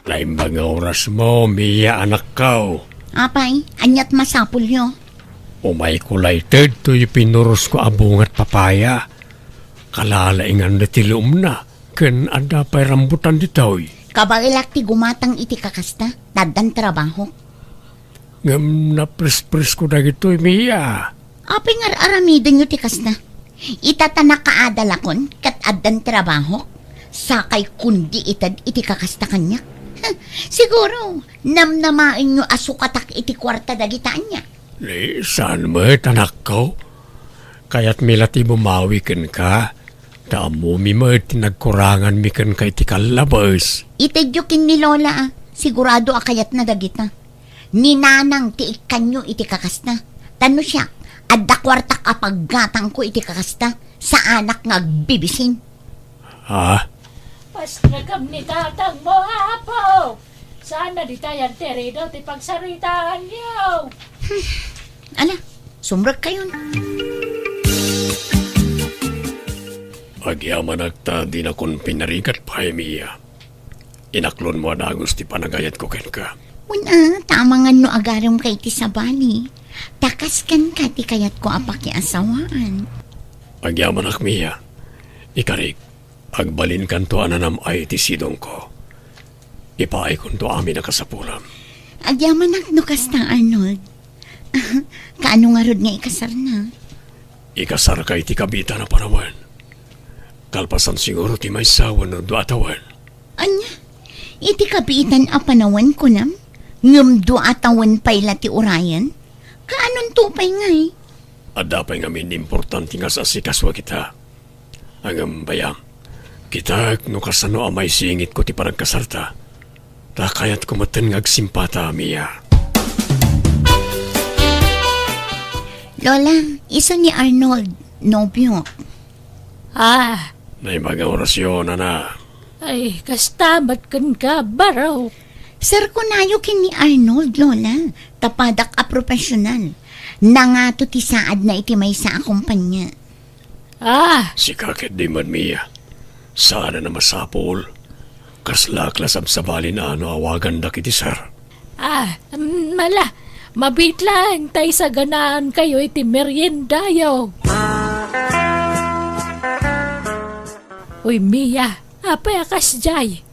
Naimbag nga orasmo, Mia, anakko. Apay, aniat masapulyo? Umayko layted toy pinurosko a bungat papaya. Kalalaingan ti luomna, ken adda pay rambutan ditoy. Kabaelak ti gumatang iti kakasta, ta addan trabahok. Ngem naprespresko dagitoy, Mia. Apay nga ar-aramidenyo ti kasta? Ita ta nakaadalakon ket addan trabahok, sakay kundi ited iti kakasta kaniak. Siguro, namnamaenyo a sukatak iti kuarta dagita ania? Ni, saan met, anakko? Kayatmi la ti bumawi kenka, ta ammomi met ti nagkuranganmi kenka iti kallabes. Itedyo ken ni Lola, a. Sigurado a kayatna dagita. Ni Nanang ti ikkanyo iti kakasta. Ta no siak, adda kuartak a paggatangko iti kakasta. Saanak nga agbibisin. Ha? Pastrek ni tatangmo, Apo! Saan na di tayan ti rido ti pagsaritaanyo? Ala, sumrekkayon. Agyamanak ta dinakon pinarigat pay, Mia. Inaklonmo a dagus ti panagayatko kenka. Wen a, ta amangan no agaremka iti sabali. Ta kas kenka ti kayatko a pakiasawaan. Agyamanak, Mia. Ikarik, agbalinkanto a nanam-ay ti sidongko. Ipaaykonto amin a kasapulam. Agyamanak no kasta, Arnold. Kaano ngarud nga ikasarna? Ikasarka iti kabiitan a panawen. Kalpasan siguro ti maysa wenno dua a tawen. Ania? Iti kabiitan a panawen, kunam? Ngem dua a tawen pay la ti urayen? Kaanonto pay ngay? Adda pay ngamin importante nga as-asikaso a kita. Ngem bayam, kitaek no kasano a maisingitko ti panagkasarta. Ta kayatko metten nga agsimpata, Mia. Lola, isu ni Arnold, nobiok. Ah, Naimbag nga orasyon, ana. Ay, kasta met kenka, Barok. Serkonayo ken ni Arnold, Lola. Ta padak a profesional. Nangato ti saadna iti maysa a kompania. Ah! Sika ketdi man, Mia. Saan a masapul. Kaslak la sabsabali no awagandak iti sir. Ah, mm, ala, mabiit laeng ta isaganaankayo iti meriendayo. Uy, Mia, apay a kasdiay?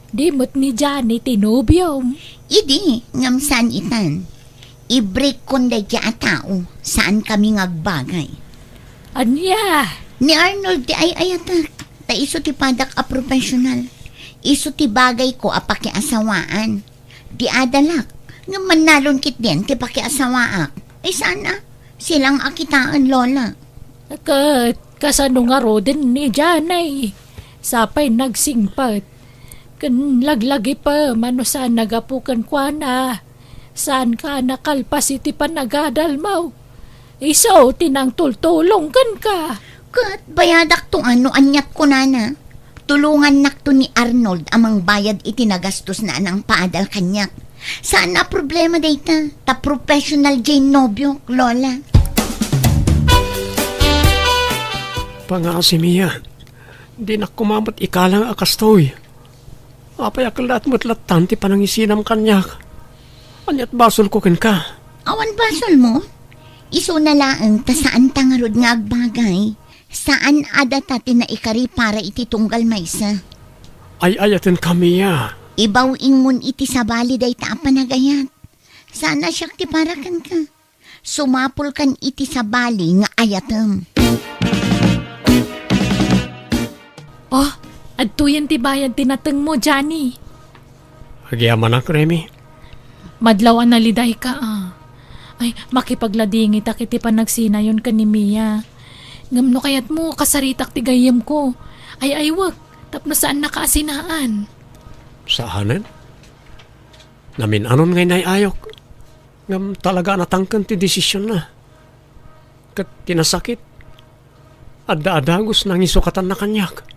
Di met ni Johnny ti nobiom? Idi, ngem saan itan. I-break-kon daydiay a tao, saan kami nga agbagay. Ania? Ni Arnold ti ay-ayatek, ta isu ti padak a profesional. Isu ti bagayko a pakiasawaan. Di adalak, ngem mannalon ketdin ti pakiasawaak. Ay sana, silang a kitaen, Lola. Ket kasano ngaruden ni Janay? Sapay nagsingpet. Ken laglagipem a no saan nagapu kenkuana. Saanka a nakalpas iti panagadalmo. Isu ti nangtultulong kenka. Ket bayadakto a no aniat kunana. Tulongannakto ni Arnold a mangbayad iti nagastosna a nangpaadal kaniak. Saan a problema dayta, ta professional diay nobiok, Lola. Pangaasi, Mia. Dinak koma met ikalang a kastoy. Apay a kellaat met lattan ti panangisinam kaniak? Aniat basolko kenka? Awan basolmo? Isuna laeng ta saanta ngarud nga agbagay. Saan a data ti naikari para iti tunggal maysa. Ay-ayatenka, Mia. Ibaw-ingmon iti sabali dayta a panagayat. Saan a siak ti para kenka. Sumapulkan iti sabali nga ayatem. Oh, adtoyen ti bayad ti natengmo, Johnny. Agyamanak, Remy. Madlaw a nalidayka, ah. Ay, makipagladingitak iti panagsinayon ken ni Mia. Ngem no kayatmo, kasaritak ti gayyemko. Ay-aywek, tapno saannaka a sinaan. Saanen? Namin-anon nga inay-ayok. Ngem talaga a natangken ti desisionna. Ket ti nasakit, adda a dagus nangisukatanna kaniak.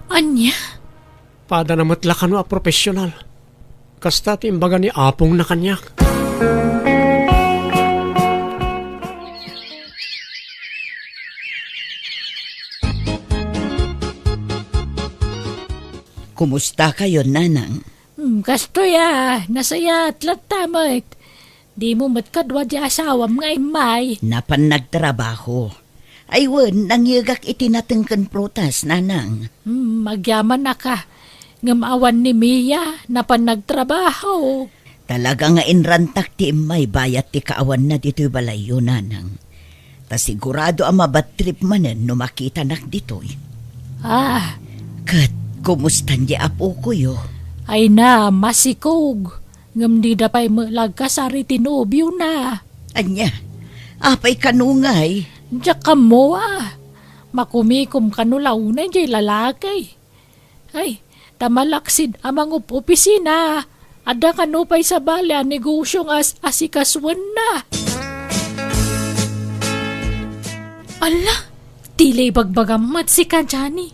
Ania? Padana met la kano a profesional. Kasta ti imbaga ni apongna kaniak. Kumusta kayo, Nanang? Hmm, kastoy a, nasayaat latta met. Dimo met kadua di asawam nga immay. Napan nagtrabaho. Ay wen, nangyegak iti nateng ken prutas, Nanang. Hmm, agyamanak a. Ngem awan ni Mia, napan nagtrabaho. Talaga nga inrantak ti immay bayat ti kaawanna ditoy balayyo, Nanang. Ta sigurado a mabad trip manen no makitanak ditoy. Ah. Ket, kumustan di apokoyo? Ay na, masikog. Ngem dida pay met la agkasar iti nobiona. Ania? Apay kano ngay? Diak ammo a. Makumikom kano la unay diay lalaki. Ay, ta malaksid a mangup-opisina. Adda kano pay sabali a negosio nga as-, asikasuenna. Ala, ti la ibagbagam met sika, Johnny.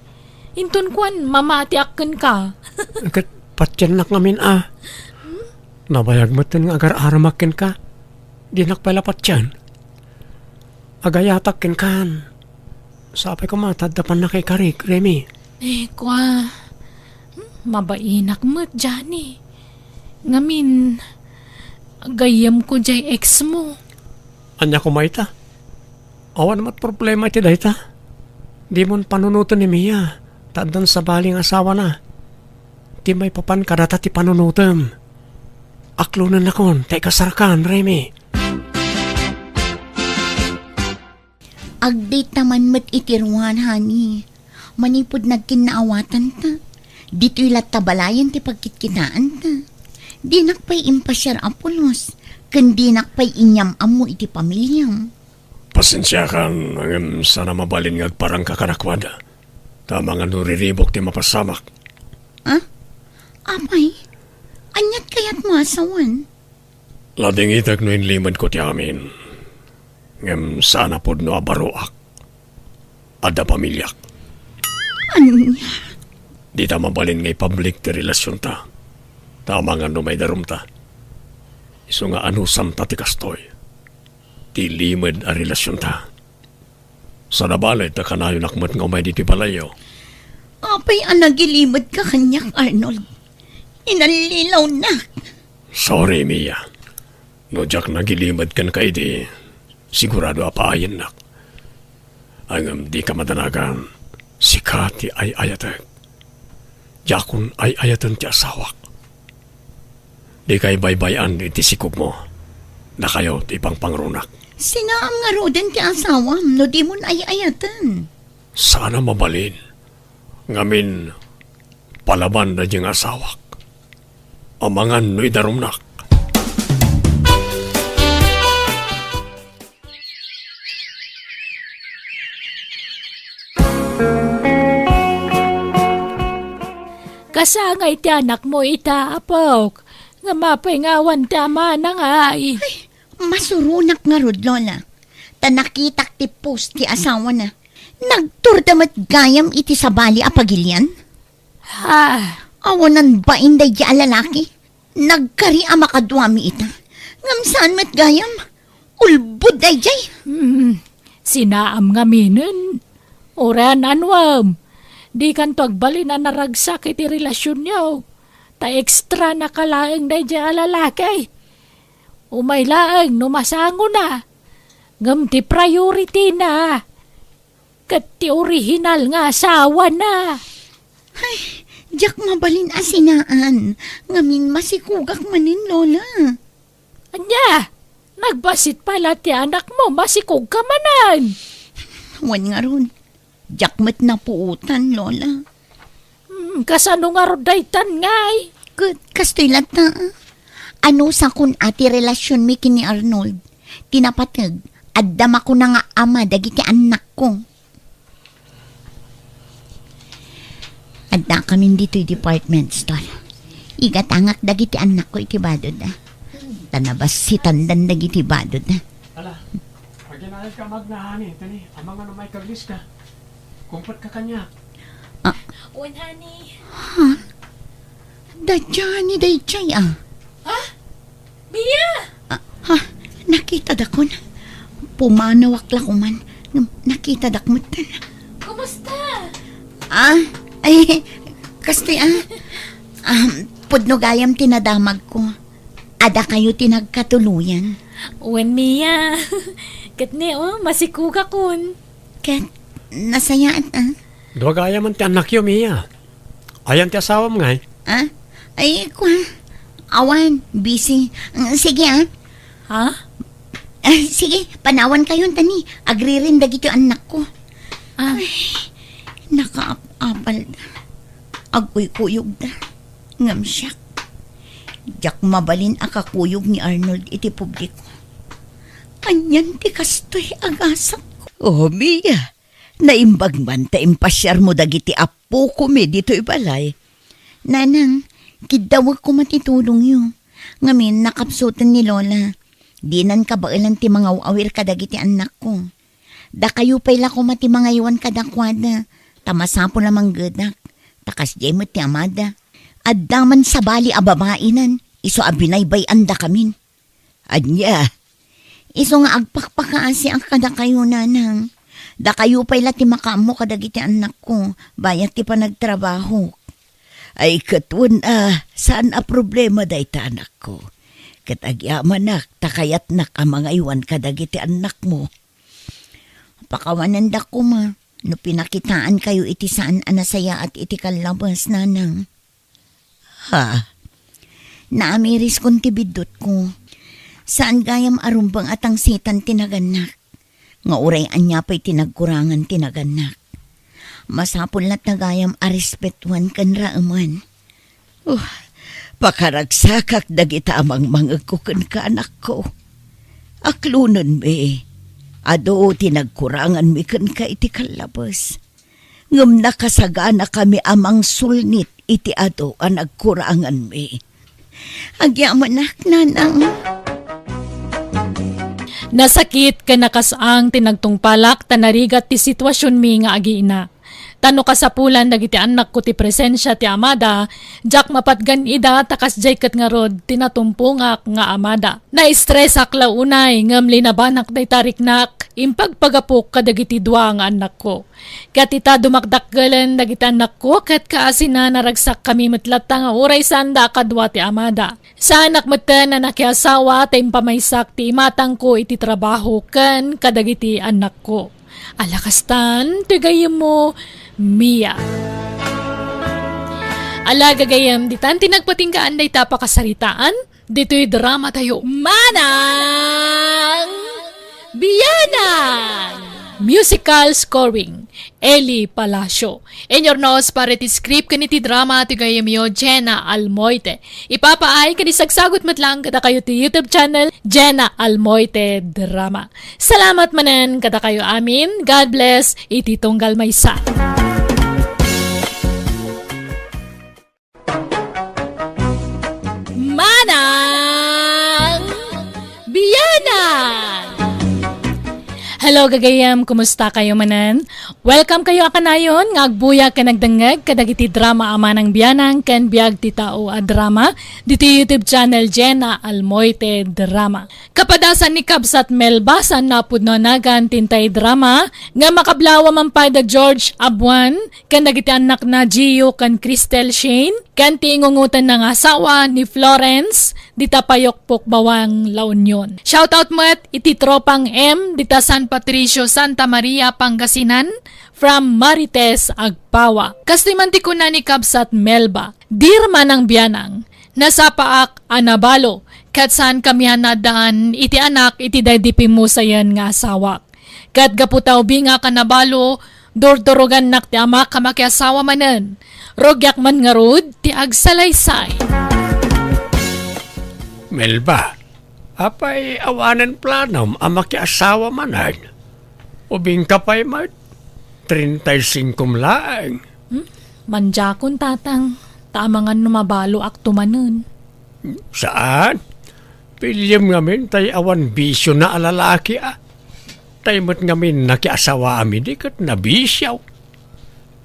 Inton kuan, mamatiak kenka. Ket patiennak ngamin a. Nabayag metten nga agar-aramak kenka. Dinak pay la patien. Agayatak kenkan. Sapay koma ta adda pannakaikarik, Remy. Eh, kua, hmm, mabainak met, Johnny. Ngamin, gayyemko diay ex mo. Ania koma ita? Awan met problema iti dayta. Dimon panunoten ni Mia, ta addan sabali nga asawana. Ti maipapan kadata ti panunotem. Aklonennakon ta ikasarkan, Remy. Agdayta man met iti ruar, honey. Manipud nagkinnaawatanta, ditoy latta balayen ti pagkitkitaanta. Dinak pay impasiar a pulos, ken dinak pay inyam-ammo iti pamiliam. Pasensiakan, ngem saan a mabalin nga agparangka kadakuada. Ta amangan no riribuk ti mapasamak. Ah? Apay? Aniat kayatmo a sawen? Ladingitek no inlimedko ti amin. Ngem saan a pudno a baroak. Adda pamiliak. Ania? Dita mabalin nga ipablik ti relasionta. Ta amangan no maidarumta. Isu nga anusamta ti kastoy. Ti limed a relasionta. Saan a bale ta kanayonak met nga umay ditoy balayyo. Apay a nagilimedka kaniak, Arnold? Inallilawnak. Sorry, Mia. No diak nagilimed kenka idi, sigurado a paayennak. Ngem dika madanagan, sika ti ay-ayatek. Diakon ay-ayaten ti asawak. Dikay baybay-an iti sikogmo. Dakayo ti ipangpangrunak. Sinaam ngaruden ti asawam no dimon ay-ayaten. Saan a mabalin. Ngamin, palaban daydiay nga asawak. Amangan no idarumnak. Kasangay ti anakmo ita, apok. Ngem apay nga awan ti amana ngay? Ay, masuronak ngarud, Lola. Ta nakitak ti post ti asawana. Nagturda met gayam iti sabali a pagilian. Ha? Awanan bain daydiay a lalaki. Nagkari a makaduami ita. Ngem saan met gayam? Ulbod daydiay. Hmm, sinaam ngaminen. Uray anuem. Dikanto agbalin a naragsak iti relasionyo. Ta extra na ka laeng daydiay a lalaki. Umay laeng no masangona. Ngem ti priority na. Ket ti orihinal nga asawana. Ay, diak mabalin a sinaan. Ngamin masikogak manen, Lola. Ania? Nagbassit pay la ti anakmo, masikogka manen. Wen ngarud, diak met napuotan, Lola. Hmm, kasano ngarud daytan ngay? Ket kastoy latta. Anusakon a ti relasionmi ken ni Arnold, ti napateg, adda makuna nga ama dagiti annakko. Addakamin ditoy department store. Igatangak dagiti annakko iti badod, a. Ta nabassitandan dagiti badod, a. Ala, aginayad ka, Magna, honey. Tani, amangan no maikaglis ka. Kumpet ka kaniak. Ah. Wen, honey. Ha? Daydiay ni daydiay, a. Ha? Mia! Ah, ha? Nakitadakon? Pumanawak la koman. Ngem nakitadak metten. Kumusta? Ah, ay, kastoy, a. Ah, pudno gayam ti nadamagko. Adda kayo ti nagkatuloyan. Wen, Mia. Ket ni, o, masikogakon. Ket nasayaat, a. Dua gayam ti annakyo, Mia. Ayan ti asawam ngay? A? Ay, kua. Awan, busy. Mm, sige, a. Ha? Ah, sige, panawan kayon, tani. Agririn dagiti annakko. Ah. Ay, nakaap-apal. Agkuykuyogda. Ngem siak, diak mabalin a kakuyog ni Arnold iti publiko. Anian ti kastoy a gasatko? Oh, Mia, naimbag man ta impasiarmo dagiti appokomi ditoy balay. Nanang, kiddawek koma ti tulongyo. Ngamin, nakapsuten ni Lola. Dinan kabaelan ti mangaw-awir kadagiti annakko. Dakayo pay la koma ti mangaywan kadakuada, ta masapul a manggedak, ta kasdiay met ti amada. Adda man sabali a babainan, isu a binaybay-andakamin. Ania? Isu nga agpakpakaasiak kadakayo, nanang. Dakayo pay la ti makaammo kadagiti annakko, bayat ti panagtrabahok. Ay, ket wen a, saan a problema dayta, anakko. Ket agyamanak ta kayatnak a mangaywan kadagiti annakmo. Pakawanendak koma no pinakitaankayo iti saan a nasayaat iti kallabes, nanang. Ha? Naamiriskon ti biddutko. Saan gayam a rumbeng a tangsitan ti nagannak. Nga uray ania pay ti nagkurangan ti nagannak. Masapul latta gayam a respetuan ken raeman. Oh, pakaragsakak dagita a mangmangegko kenka, anakko. Aklonenmi, adu ti nagkuranganmi kenka iti kallabes. Ngem nakasaganakami a mangsulnit iti adu a nagkuranganmi. Agyamanak, nanang. Nasakit ken nakasang ti nagtungpalak ta narigat ti situasionmi nga agiina. Ta no kasapulan dagiti annakko ti presensia ti amada, diak mapatgan ida ta kasdiay ket ngarud ti natumpongak nga amada. Naistresak la unay ngem linabanak dayta riknak, impagpagapok kadagiti dua nga annakko. Ket ita dumakdakkelen dagiti annakko ket kaasina naragsakkami met latta nga uray saanda a kadua ti amada. Saanak metten a nakiasawa ta impamaysak ti imatangko iti trabaho ken kadagiti annakko. Ala kastan, ti gayyemmo, Mia. Ala gagayyem, ditan ti nagpatinggaan dayta a pakasaritaan, ditoy drama tayo. Manang Bianang! Musical scoring, Eli Palacio. Inurnos para iti script ken iti drama ti gayyemyo, Jenna Almoite. Ipapaay ken isagsagut met lang kadakayo ti YouTube channel, Jenna Almoite Drama. Salamat manen kadakayo amin. God bless iti tunggal maysa. Manang Bianang! Hello, gagayyem. Kumusta kayo manen? Welcome kayo a kanayon nga agbuya ken agdengngeg kadagiti drama a Manang Bianang ken Biag ti Tao a drama ditoy YouTube channel Jenna Almoite Drama. Kapadasan ni Kabsat Melba saan napudno a nagan ti intay drama nga makablaaw a man pay da George Abuan ken dagiti annakna Gio ken Cristel Shane ken ti ingungotenna nga asawa ni Florence dita Payokpok Bawang, La Union. Shoutout met iti Tropang M dita San Patricio, Santa Maria, Pangasinan, from Marites Agpawa. Kastoy man ti kuna ni Kabsat Melba, Dear Manang Bianang, nasapaak a nabalo, ket saankami a naaddaan iti anak iti daydi pimmusayen nga asawak. Ket gapu ta ubingak a nabalo, durdurugannak ti amak a makiasawa manen. Rugiak man ngarud ti agsalaysay. Melba, apay awanen planom a makiasawa manen? Ubingka pay met, treinta y cinco laeng. Hmm? Mandiakon, Tatang, ta amangan no mabaloakto manen. Saan? Piliem ngamin tay awan bisiona a lalaki a. Tay met ngamin nakiasawaam idi ket nabisio.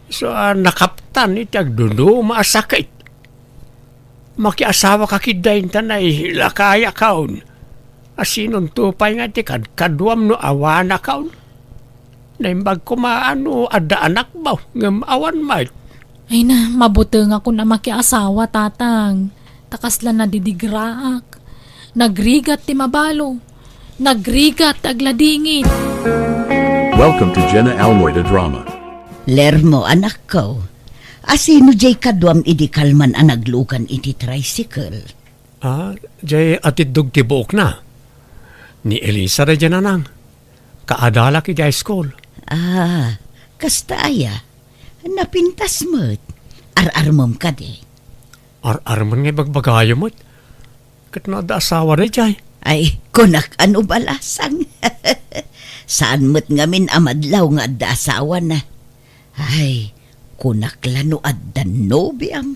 Isu a nakaptan iti agduduma a sakit. Makiasawaka ketdi ta nailakayakon. Asinonto pay nga ti kadkaduam no awanakon? Naimbag koma no adda anakmo, ngem awan met. Ay na, mabutengakon a makiasawa, Tatang. Ta kasla nadidigraak. Nagrigat ti mabalo. Nagrigat ti agladingit. Welcome to Jenna Almoy the Drama. Lermo, anakko. Asino jay kaduam idi kalman a naglugan iti tricycle? Ah, jay atiddog ti buokna. Ni Elisa daydiay, nanang. Kaadalak iti high school. Ah, kasta aya. Napintas met. Ar-armem kadi. Ar-armen nga ibagbagayo met. Ket no adda asawa daydiay? Ay, kunak a no balasang. Saan met ngamin a madlaw nga adda asawana. Ay, kunak la no adda nobiam.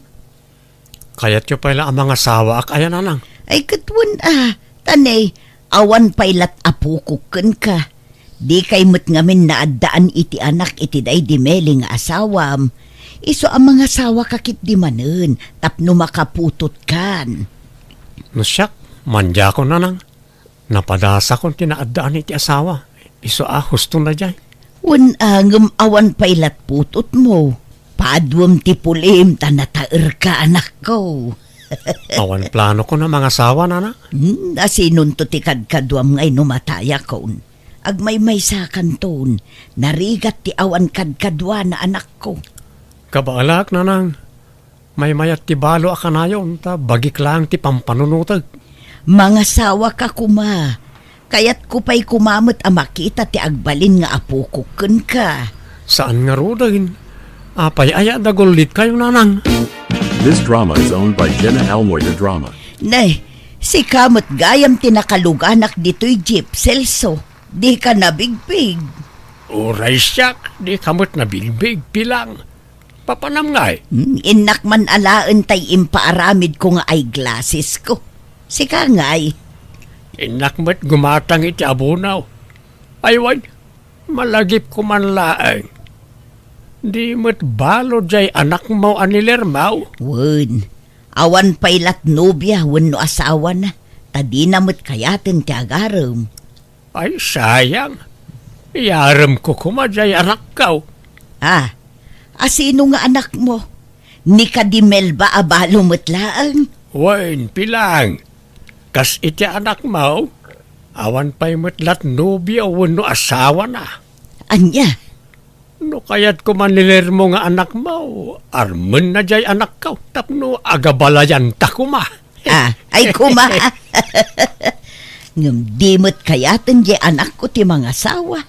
Kayatyo pay la a mangasawaak aya, nanang? Ay, ket wen a, ta ne, awan pay lat apokok kenka. Dikay met ngamin naaddaan iti anak iti daydi Meli nga asawam. Isu a mangasawaka ketdi manen tapno makaputotkan. No siak, mandiakon, nanang. Napadasakon ti naaddaan iti asawa. Isu a huston daydiay. Wen a, ngem awan pay lat putotmo. Paduem ti pulim ta nataerka, anakko. Awan planokon a mangasawa, nana? Hmm, asinonto ti kadkaduam nga inumatayakon? Agmaymaysakanton, narigat ti awan kadkaduana, anakko. Kabaelak, nanang. Maymayat ti balo a kanayon, ta bagik laeng ti pampanunotek. Mangasawaka koma. Kayatko pay koma met a makita ti agbalin nga apokok kenka. Saan ngaruden. Apay aya a dagullitkayo, nanang? This drama is owned by Jenna Almoy the Drama. Ne, sika met gayam ti nakaluganak ditoy jeep, Celso. Dika nabigbig. Uray siak, dika met nabigbig, Pilang. Papanam ngay? Hmm, innak man alaen tay impaaramidko nga eyeglassesko. Sika ngay? Innak met gumatang iti abono. Ay wen, malagipko man laeng. Di met balo jay anakmo a ni Lermo? Wen, awan pay lat nobia wenno asawana, ta dina met kayaten ti agarem. Ay, sayang. Iyaremko koma jay anakko. Ah, asino nga anakmo? Ni Kadi Melba a balo met laeng? Wen, Pilang. Kas iti anakmo, awan pay met lat nobia wenno asawana. Ania? No kayat koma ni Lermo nga anakmo, armenna jay anakko tapno agabalayanta koma. Ah, ay koma. Ngem di met kayaten jay anakko ti mangasawa.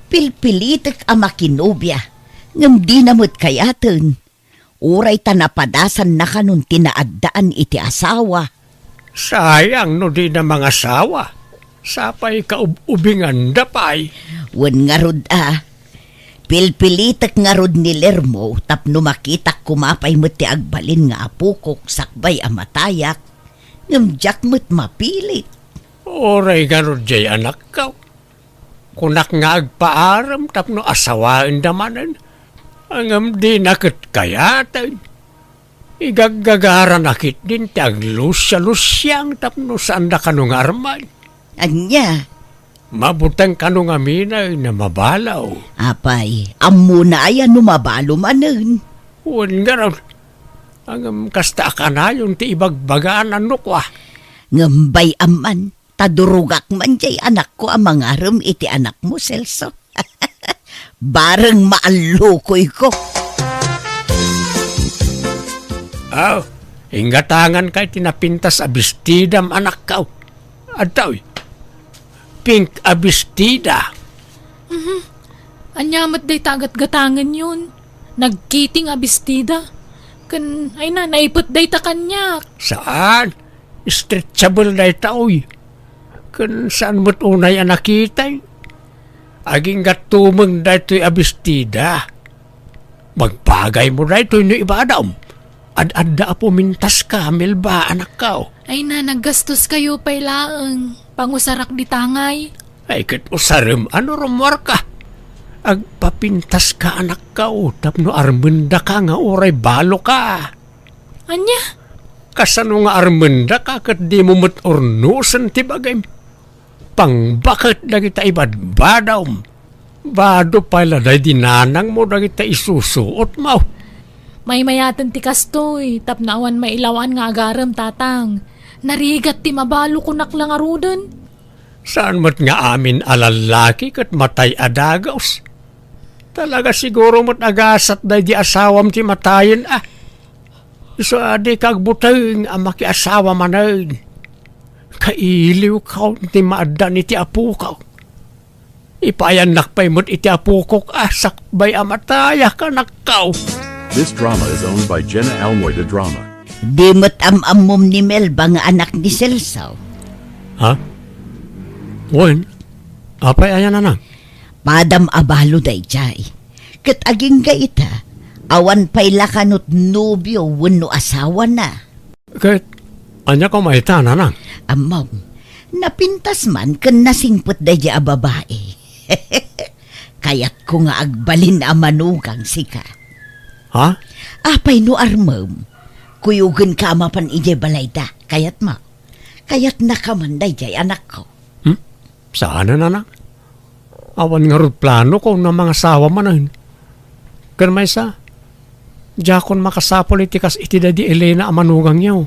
Pilpilitek a makinobia, ngem dina met kayaten. Uray ta napadasannakanon ti naaddaan iti asawa. Sayang no dina mangasawa. Sapay kaub-ubinganda pay. Wen ngarud a, pilpilitek ngarud ni Lermo tapno makitak koma pay met ti agbalin nga apokok sakbay a matayak. Ngem diak met mapilit. Uray ngarud jay anakko. Kunak nga agpaarem tapno asawaenda manen. Ngem dina ket kayaten. Igaggagaranak ketdin ti aglusialusiang tapno saanda kano nga armen. Ania? Mabuteng kano ngamin a mabalo. Apay, ammona aya no mabalo manen? Wen ngarud. Ngem kasta a kanayon ti ibagbagana no kua. Ngem bay-am man, ta durogak man jay anakko a mangarem iti anakmo, Celso. Bareng maallukoyko. Aw, inggatangan kay ti napintas a bestidam, anakko. Adtoy, pink a bestida. Mhm. Ania met dayta a gatgatangenyon? Nagkiting a bestida? Ken, ay na, naipet dayta kaniak. Saan? Stretchable dayta, oy. Ken saan met unay a nakita? Agingga tumeng daytoy a bestida. Bagbagaymo daytoy no ibagam. Ad-adda a pumintaska, Melba, anakko. Ay na, naggastoskayo pay laeng. Pangusarak dita ngay. Ay, ket usarem a no rummuarka. Agpapintaska, anakko, tapno armendaka nga uray baloka. Ania? Kasano nga armendaka ket dimo met urnosen ti bagim? Pangbaket dagita ibadbadawm. Bado pay la daydi nanangmo dagita isusuotmo. Maymayaten ti kastoy, tapno awan mailaw-an nga agarem, tatang. Narigat ti mabalo, kunak la ngaruden. Saan met nga amin a lallaki ket matay a dagus? Talaga siguro met a gasat daydi asawam ti matayen a. Isu a dika agbuteng a makiasawa manen. Kailiwko ti maaddan iti apoko. Ipaayannak pay met iti apokok a sakbay a matayak, anakko. This drama is owned by Jenna Almoy de Drama. Di met am-ammom ni Melba nga anak ni Celso? Ha? Wen, apay aya, nanang? Padam a balo daydiay. Ket agingga ita, awan pay la kano nobio wenno asawana. Ket ania koma ita, nanang? Ammom, napintas man ken nasingpet daydiay a babai. Kayatko nga agbalin a manugang sika. Ha? Apay no armem, kuyogenka a mapan idiay balayda. Kayatmo? Kayatnaka man daydiay, anakko. Hmm? Saanen, anak. Awan ngarud planoko no mangasawa manen. Ken maysa, diakon makasapul iti kas iti daydi Elena a manugangyo.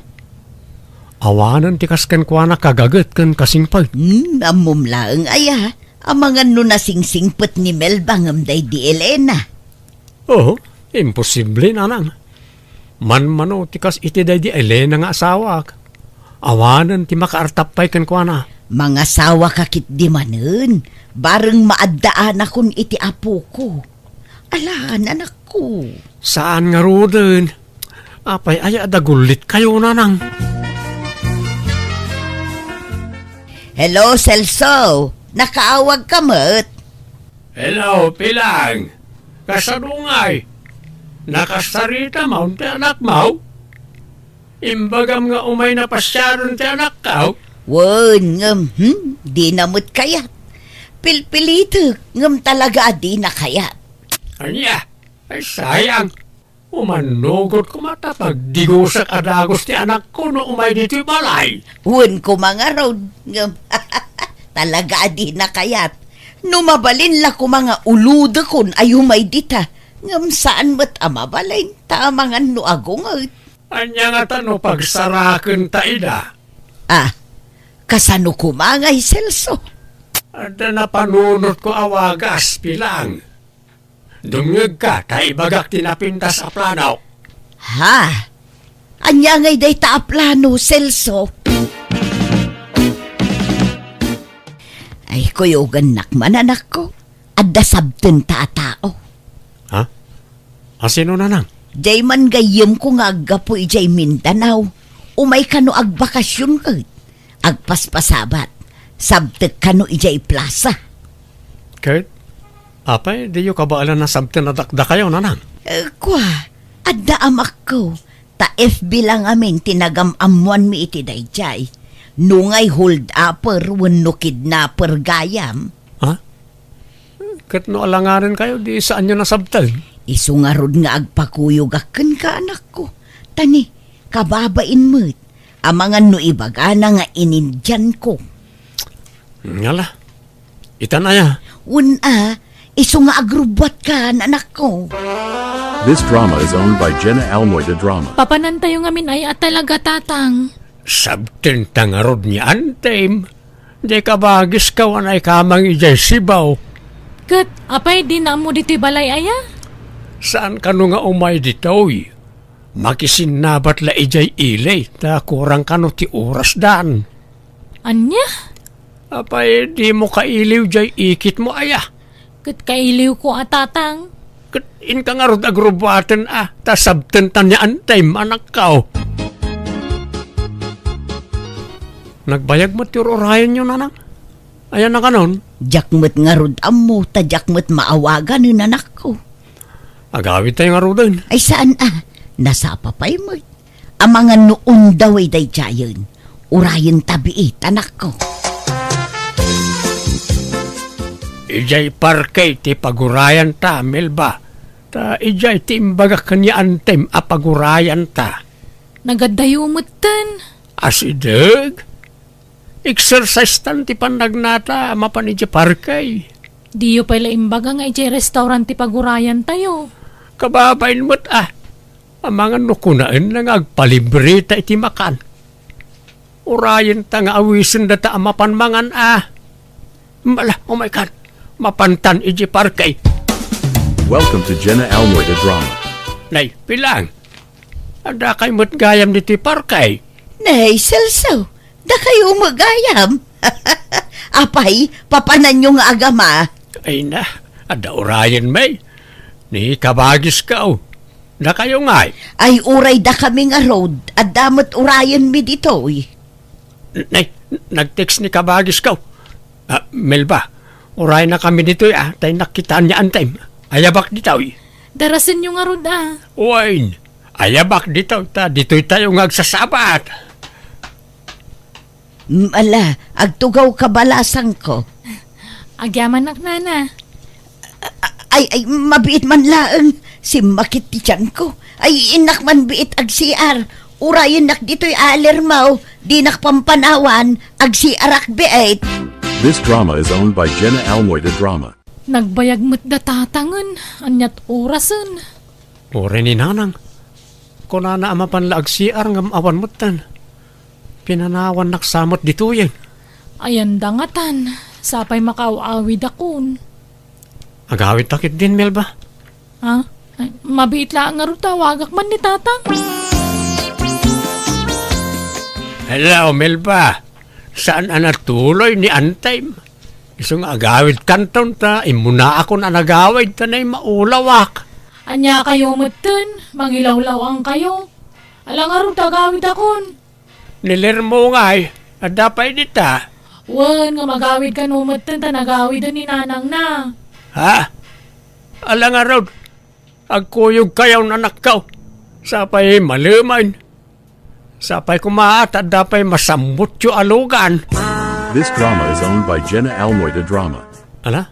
Awanen ti kas kenkuana kagaget ken kasingpet. Hmm, ammom laeng aya, amangan no nasingsingpet ni Melba ngem daydi Elena. Oo, imposible, nanang. Manmano ti kas iti daydi Elena nga asawak. Awanen ti makaartap pay kenkuana. Mangasawaka ketdi manen, bareng maaddaanakon iti apoko. Ala, anakko. Saan ngaruden? Apay aya a dagullit kayo, nanang? Hello, Celso. Nakaawag ka met? Hello, Pilang. Kasano ngay? Nakasarita maon ti anakmo? Imbagam nga umay napasiaron ti anakko? Wen, ngem, hmm, dina met kayat. Pilpilitek, ngem talaga a dina kayat. Ania? Ay, sayang. Umannugot koma ta pagdigusak a dagus ti anakko no umay ditoy balay. Wen koma ngarud, ngem talaga a dina kayat. No mabalin la koma nga ulodekon a umay dita, ngem saan met a mabalin ta amangan no agunget. Ania ngata no pagsarakenta ida? Ah, kasano koma ngay, Celso? Adda napanunotko a wagas, Pilang. Dumngegka ta ibagak ti napintas a plano. Ha? Ania ngay dayta a plano, Celso? Ay, kuyogannak man, anakko. Adda sabtenta a tao. Ha? A, sino, nanang? Jay man gayyemko nga aggapu idiay Mindanao. Umay kano agbakasyon ket agpaspasabat. Sabtek kano idiay plaza. Ket, apay, diyo kabaelan a sabten a dakdakayo, nanang? Eh, kua, adda amakko. Ta F B la ngamin ti nagam-ammoanmi iti daydiay. No ngay hold-upper wenno kidnapper gayam. Ha? Ket no alangarenkayo, di saanyo nasabten? Isu ngarud nga agpakuyogak kenka, anakko. Ta ni, kababain met, amangan no ibagana nga inindianko. Ngala, itan aya? Wen a, isu nga agrubbuatkan, anakko. This drama is owned by Jenna Almoy de Drama. Papanantayo ngamin aya a talaga, Tatang? Sabtenta ngarud ni Antem. Di kabagiska a naikamang idiay Sibao. Ket, apay, dina ammo ditoy balay aya? Saan kano nga umay ditoy? Makisinnabat la idiay ili, ta kurang kano ti orasdan. Ania? Apay, dimo kailiw diay ikitmo aya? Ket kailiwko a, Tatang. Ket inka ngarud agrubbuaten a, ta sabtenta ni Antem, anakko. Nagbayag met ti ur-urayenyo, nanang? Ayan a kanon? Diak met ngarud ammo, ta diak met maawaganen, anakko. Agawidtayo ngaruden. Ay, saan a? Nasapa pay met. Amangan no undaway daydiayen. Urayenta biit, anakko. Idiay parke ti pagurayanta, Melba. Ta idiay ti imbagak ken ni Antem a pagurayanta. Nagaddayo metten. Asideg? Exercise-tan ti pannagnata a mapan idiay parke. Diyo pay la imbaga nga idiay restaurant ti pagurayantayo. Kababain met a. Amangan no kunaenna nga agpalibreta iti makan. Urayenta nga awisen data a mapan mangan a. Mala, umaykan. Mapantan idiay parke. Welcome to Jenna Almoy de Drama. Nay, Pilang. Addakay met gayam ditoy parke. Nay, Celso. Dakayo met gayam. Apay, papananyo nga agama? Ay na, adda urayen, may. Ni kabagisko. Dakayo ngay? Ay, uray dakami ngarud, adda met urayenmi ditoy. Nay, nag-text ni kabagisko. Ah, Melba, urayennakami ditoy, ah, ta innak kitaan ni Antem. Ayabak ditoy. Darasenyo ngarud, ah. Wen, ayabak ditoy, ta ditoytayo nga agsasabat. Mm, ala, agtugawka, balasangko. Agyamanak, nana. A-, ay, ay, mabiit man laeng. Simmakit ti tiyanko. Ay, innak man biit ag-C R. Urayennak ditoy a alermaw. Dinak pampanawan. Ag-C R-ak biit. This drama is owned by Jenna Almoy de Drama. Nagbayag met da tatangen. Aniat orasen? Uray ni nanang. Kunana a mapan la ag-C R ngem awan metten. Pinanawannak sa met ditoyen. Ayan da ngatan, sapay makaaw-awidakon. Agawidta ketdin, Melba. Ha? Ay, mabiit laeng ngarud ta awagak man ni Tatang. Hello, Melba. Saan a natuloy ni Antem? Isu nga agawidkanton ta immunaakon a nagawid ta nay maulawak. Ania kayo metten? Mangilawlaw-angkayo? Ala ngarud ta agawidakon. Ni Lermo ngay, adda pay dita? Wen, nga magawid kano metten ta nagawiden ni nanangna. Ha? Ala ngarud, agkuyogkayon, anakko. Sapay malemen. Sapay koma ta adda pay masammutyo a lugan. This drama is owned by Jenna Almoy de Drama. Ala?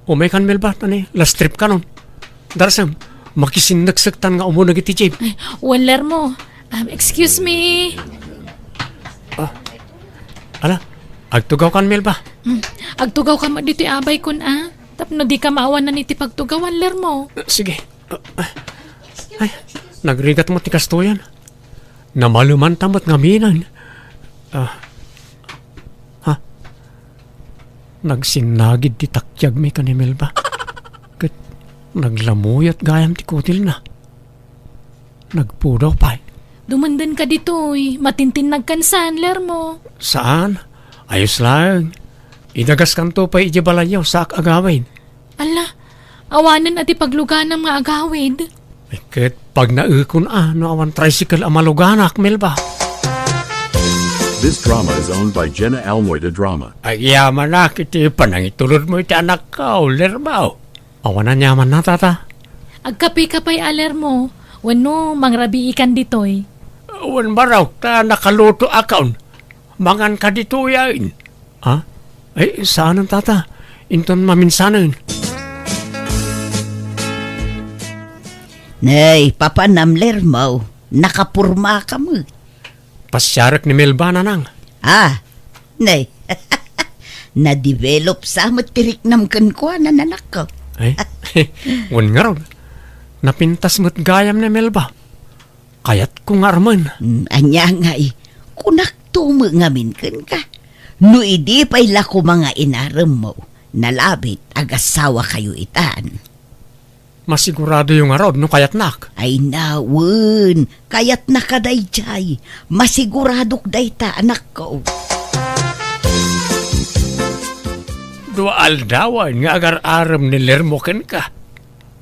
Umaykan, Melba, ta ni last trip kanon. Darsem, Makisinneksek tan nga umuna iti jeep. Ay, wen, Lermo. Um, excuse me. Ah, ala, agtugawkan, Melba. Hmm, agtugawka met ditoy abaykon, a. Tapno dika maawanan iti pagtugawan, Lermo. Sige. Ah, ah. Ay, nagrigat met ti kastoyan. Namalumanta met ngamin. Ah. Ha? Nagsinnagid ti takiagmi ken ni Melba. Ket naglamuyat gayam ti kutilna. Nagpudaw pay. Dumendenka ditoy. Matintinnagkan saan, Lermo? Saan? Ayos laeng. Idagaskanto pay idiay balayyo, saak agawid. Ala, awanen a ti pagluganam nga agawid. Ket pagnaekon a no awan tricycle a maluganak, Melba. This drama is owned by Jenna Almoy de Drama. Agyamanak iti panangitulodmo iti anakko, Lermo. Awan aniamanna, tata. Agkapeka pay a, Lermo, wenno mangrabiikan ditoy. Wen, barok, ta nakalutoakon. Manganka ditoyen. Ha? Ay, saanen, tata. Inton maminsanen. Nay, papanam, Lermo. Nakapurmaka met. Pasiarek ni Melba, nanang. Ah, nay. Na-develop sa met ti riknam kenkuana, anakko. Ay, wen ngarud. Napintas met gayam ni Melba. Kayatko nga armen. Mm, ania ngay, kunakto met ngamin kenka. No idi pay la koma nga inaremmo, nalabit, agasawakayo itan. Masiguradoyo ngarud no kayatnak? Ay, wen, kayatnaka daydiay. Masiguradok dayta, anakko. Dua aldawen nga agar-arem ni Lermo kenka.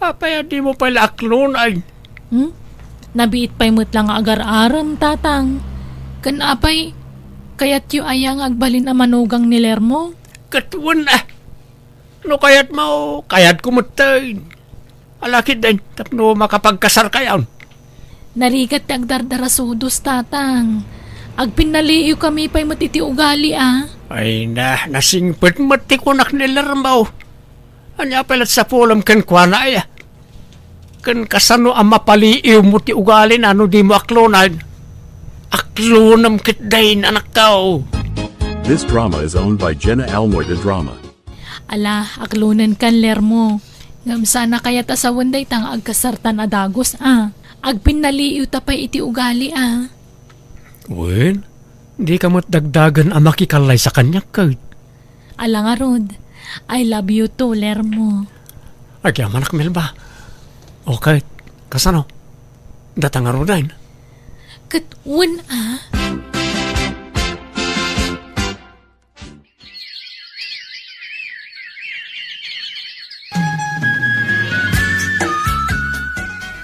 Apay a dimo pay la aklonen? Hmm? Nabiit pay met la nga agar-arem, tatang. Ken apay, kayatyo aya nga agbalin a manugang ni Lermo? Ket wen a. No kayatmo, kayatko metten. Ala ketdin, tapno makapagkasarkayon. Narigat ti agdardarasudos, tatang. Agpinnaliiwkami pay met iti ugali, a. Ay na, nasingpet met ti kunak ni Lermo. Ania pay la't sapulem kenkuana, aya? Ken kasano a mapaliiwmo ti ugalina no dimo aklonen? Aklonem ketdin, anakko. This drama is owned by Jenna Almoy de Drama. Ala, aklonenkan, Lermo. Ngem saan a kayat a sawen dayta nga agkasartan a dagus, a. Agpinnaliiwta pay iti ugali, a. Wen, dika met dagdagen a makikallaysa kaniak, ket. Ala ngarud, I love you too, Lermo. Agyamanak, Melba. O ket, kasano? Data ngaruden? Ket wen a.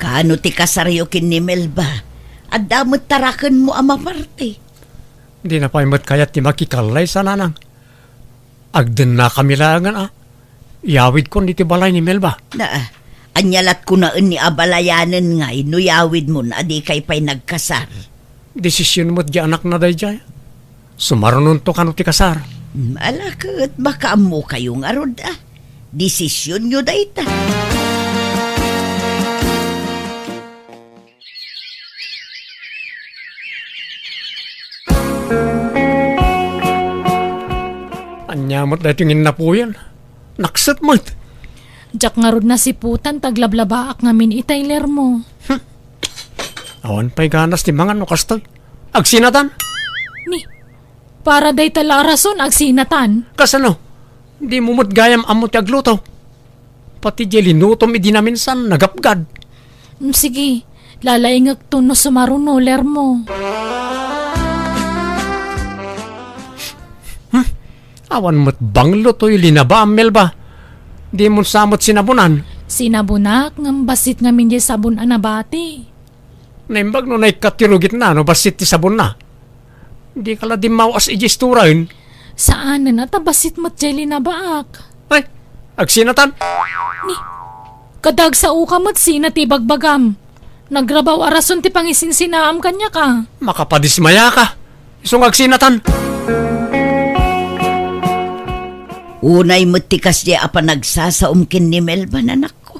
Kaano ti kasaryo ken ni Melba? Adda met tarakenmo a maparti? Dina pay met kayat ti makikallaysa, nanang. Agdennakami laengen a. Iyawidkon iti balay ni Melba. Na, ania lat kunaen ni abalayanen ngay no iyawidmon a dikay pay nagkasar? Desisyon met ti anakna daydiay. Sumarunonto kano ti kasar. Hmm, ala ket makaammokayo ngarud a. Desisyonyo dayta. Ania met daytoy nga innapuyan? Nakset met. Diak ngarud nasiputan ta aglablabaak ngamin itay, Lermo. Hmm. Awan pay ganas ti mangan no kastoy. Agsinatan? Ni, para dayta la a rason, agsinatan. Kasano? Dimo met gayam ammo ti agluto. Pati diay linutom idi naminsan, nagapgad. Mm, sige, lalaingekto no sumaruno, Lermo. Hmm? Awan met banglo toy linabaam, Melba. Dimon sa met sinabunan? Sinabunak, ngem bassit ngamin diay sabon a nabati. Naimbag no naikkat ti rugitna no bassit ti sabonna. Dika la dimmaw-as idiay istoraen. Saanen a ta bassit met diay linabaak. Ay, agsinatan. Ni, kadagsaoka met sina ti ibagbagam. Nagrabaw a rason ti pangisinsinam kaniak a. Makapadismayaka. Isu nga agsinatan. Unay met ti kasdiay a panagsasaom ken ni Melba, anakko.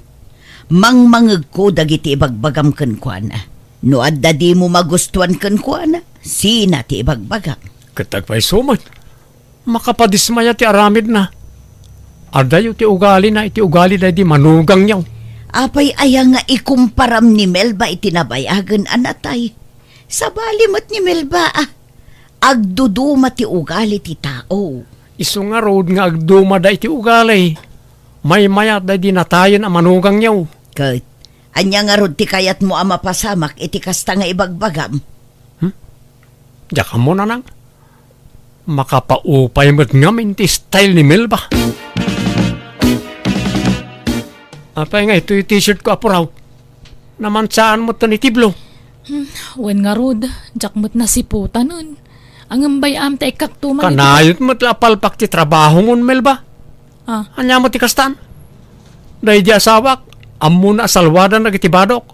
Mangmangegko dagiti ibagbagam kenkuana. No adda dimo magustuan kenkuana, sina ti ibagbagam? Ket agpayso met, makapadismaya ti aramidna. Adayo ti ugalina iti ugali daydi manugangyo. Apay aya nga ikumparam ni Melba iti nabayagen a natay? Sabali met ni Melba, a. Agduduma ti ugali ti tao. Isu ngarud nga agdumada iti ugali, maymayat daydi natayen a manugangyo. Ket, ania ngarud ti kayatmo a mapasamak iti kasta nga ibagbagam? Hmm? Diak ammo, Nanang. Makapaupay met ngamin ti style ni Melba. Apay nga itoy t-shirt ko, Apo Raw? Namansaan met ni Tiblo. Hmm, wen ngarud, diak met nasiputanen. Ngem bay-am ta ikkaktuman iti Kanayot met la palpak ti trabahongon, Melba. Ah. Ania met ti kastan? Daydi asawak, ammona a salwadan dagiti badok.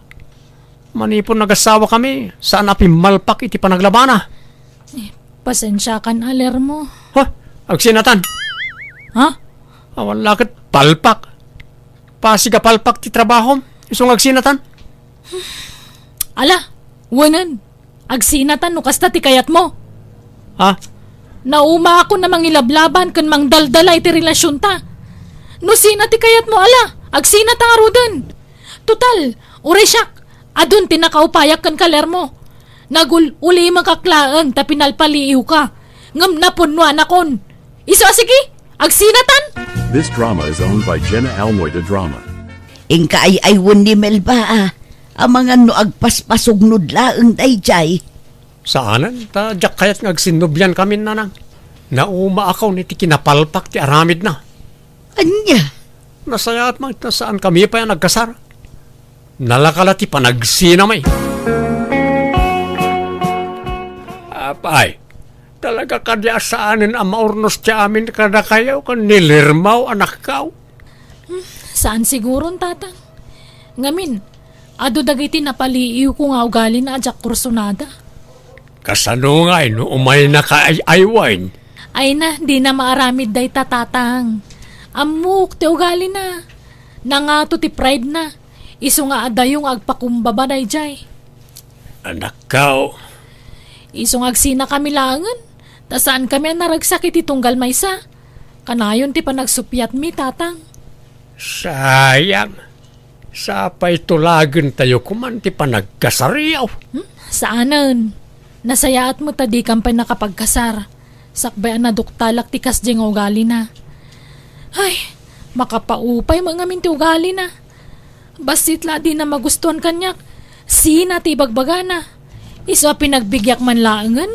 Manipud nagasawakami, saan a pimmalpak iti panaglabana. Eh, pasensiakan a, Lermo. Ha? Agsinatan? Ha? Awan la ket palpak. Pasig a palpak ti trabahom. Isu nga agsinatan? Ala, wenen. Agsinatan no kasta ti kayatmo. Ha? Naumaakon a mangilablabas ken mangdaldala iti relasionta. No sina ti kayatmo, ala, agsinata ngaruden. Total, uray siak, adun ti nakaupayak kenka, Lermo. Nagul-ulimekak laeng ta pinalpaliiwka, ngem napunnoanakon. Isu a, sige, agsinatan! This drama is owned by Jenna Almoy de Drama. Inka ay-aywen ni Melba, a. Amangan no agpaspasugnod laeng daydiay. Saanen, ta diak kayat nga agsinnobiankamin, Nanang. Naumaakon iti kinapalpak ti aramidna. Ania? Nasayaat man ta saankami pay a nagkasar. Nalaka la ti panagsinami. Apay, talaga kadi a saanen a maurnos ti amin kadakayo ken ni Lermo, anakko? Hmm, saan siguron, Tatang. Ngamin, adu dagiti napaliiwko nga ugalina a diak kursonada. Kasano ngay no umaynaka ay-aywen? Ay na, dina maaramid dayta, Tatang. Ammok ti ugalina. Nangato ti pride na. Isu nga adayo nga agpakumbaba daydiay. Anakko. Isu nga agsinakami laengen, ta saankami a naragsak iti tunggal maysa. Kanayon ti panagsuppiatmi, Tatang. Sayang. Sapay tulagentayo koman ti panagkasaryo. Hmm? Saanen. Nasayaat met ta dikam pay nakapagkasar. Sakbay a naduktalak ti kasdiay nga ugalina. Ay, makapaupay met ngamin ti ugalina. Bassit la a dina magustuan kaniak. Sina ti ibagbagana? Isu a pinagbigiak man laengen?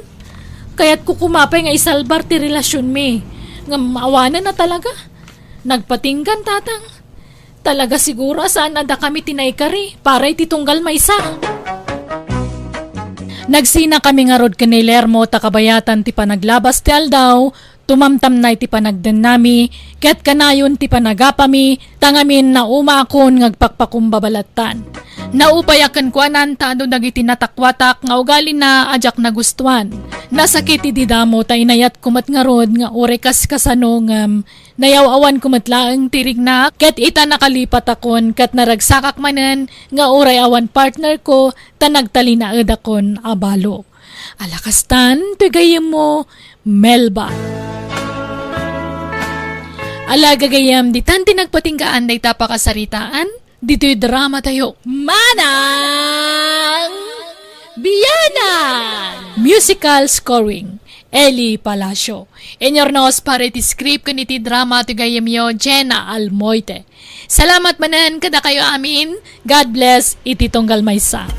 Kayatko koma pay nga isalbar ti relasionmi. Ngem awanen a talaga. Nagpatinggan, Tatang. Talaga siguro a saan a dakami ti naikari para iti tunggal maysa. Nagsinakami ngarud ken ni Lermo ta kabayatan ti panaglabas ti aldaw, tumamtamnay ti panagdennami, ket kanayon ti panagapami, ta ngamin naumaakon nga agpakpakumbaba lattan. Naupayak kenkuana ta adu dagiti natakuatak nga ugalina a diak nagustuan. Nasakit idi damo ta inayatko met ngarud nga uray kaskasano ngem nayaw-awanko met laeng ti irikna, ket ita nakalipatakon ket naragsakak manen nga uray awan partnerko ta nagtalinaedakon a balo. Ala kastan, toy gayyemmo, Melba. Ala gagayyem, ditan ti nagpatinggaan dayta pakasaritaan, ditoy drama tayo. Manang Biyanan! Musical scoring, Eli Palacio. Inyurnos para iti script ken iti drama ti gayyemyo, Jenna Almoite. Salamat manen kadakayo amin. God bless iti tunggal maysa.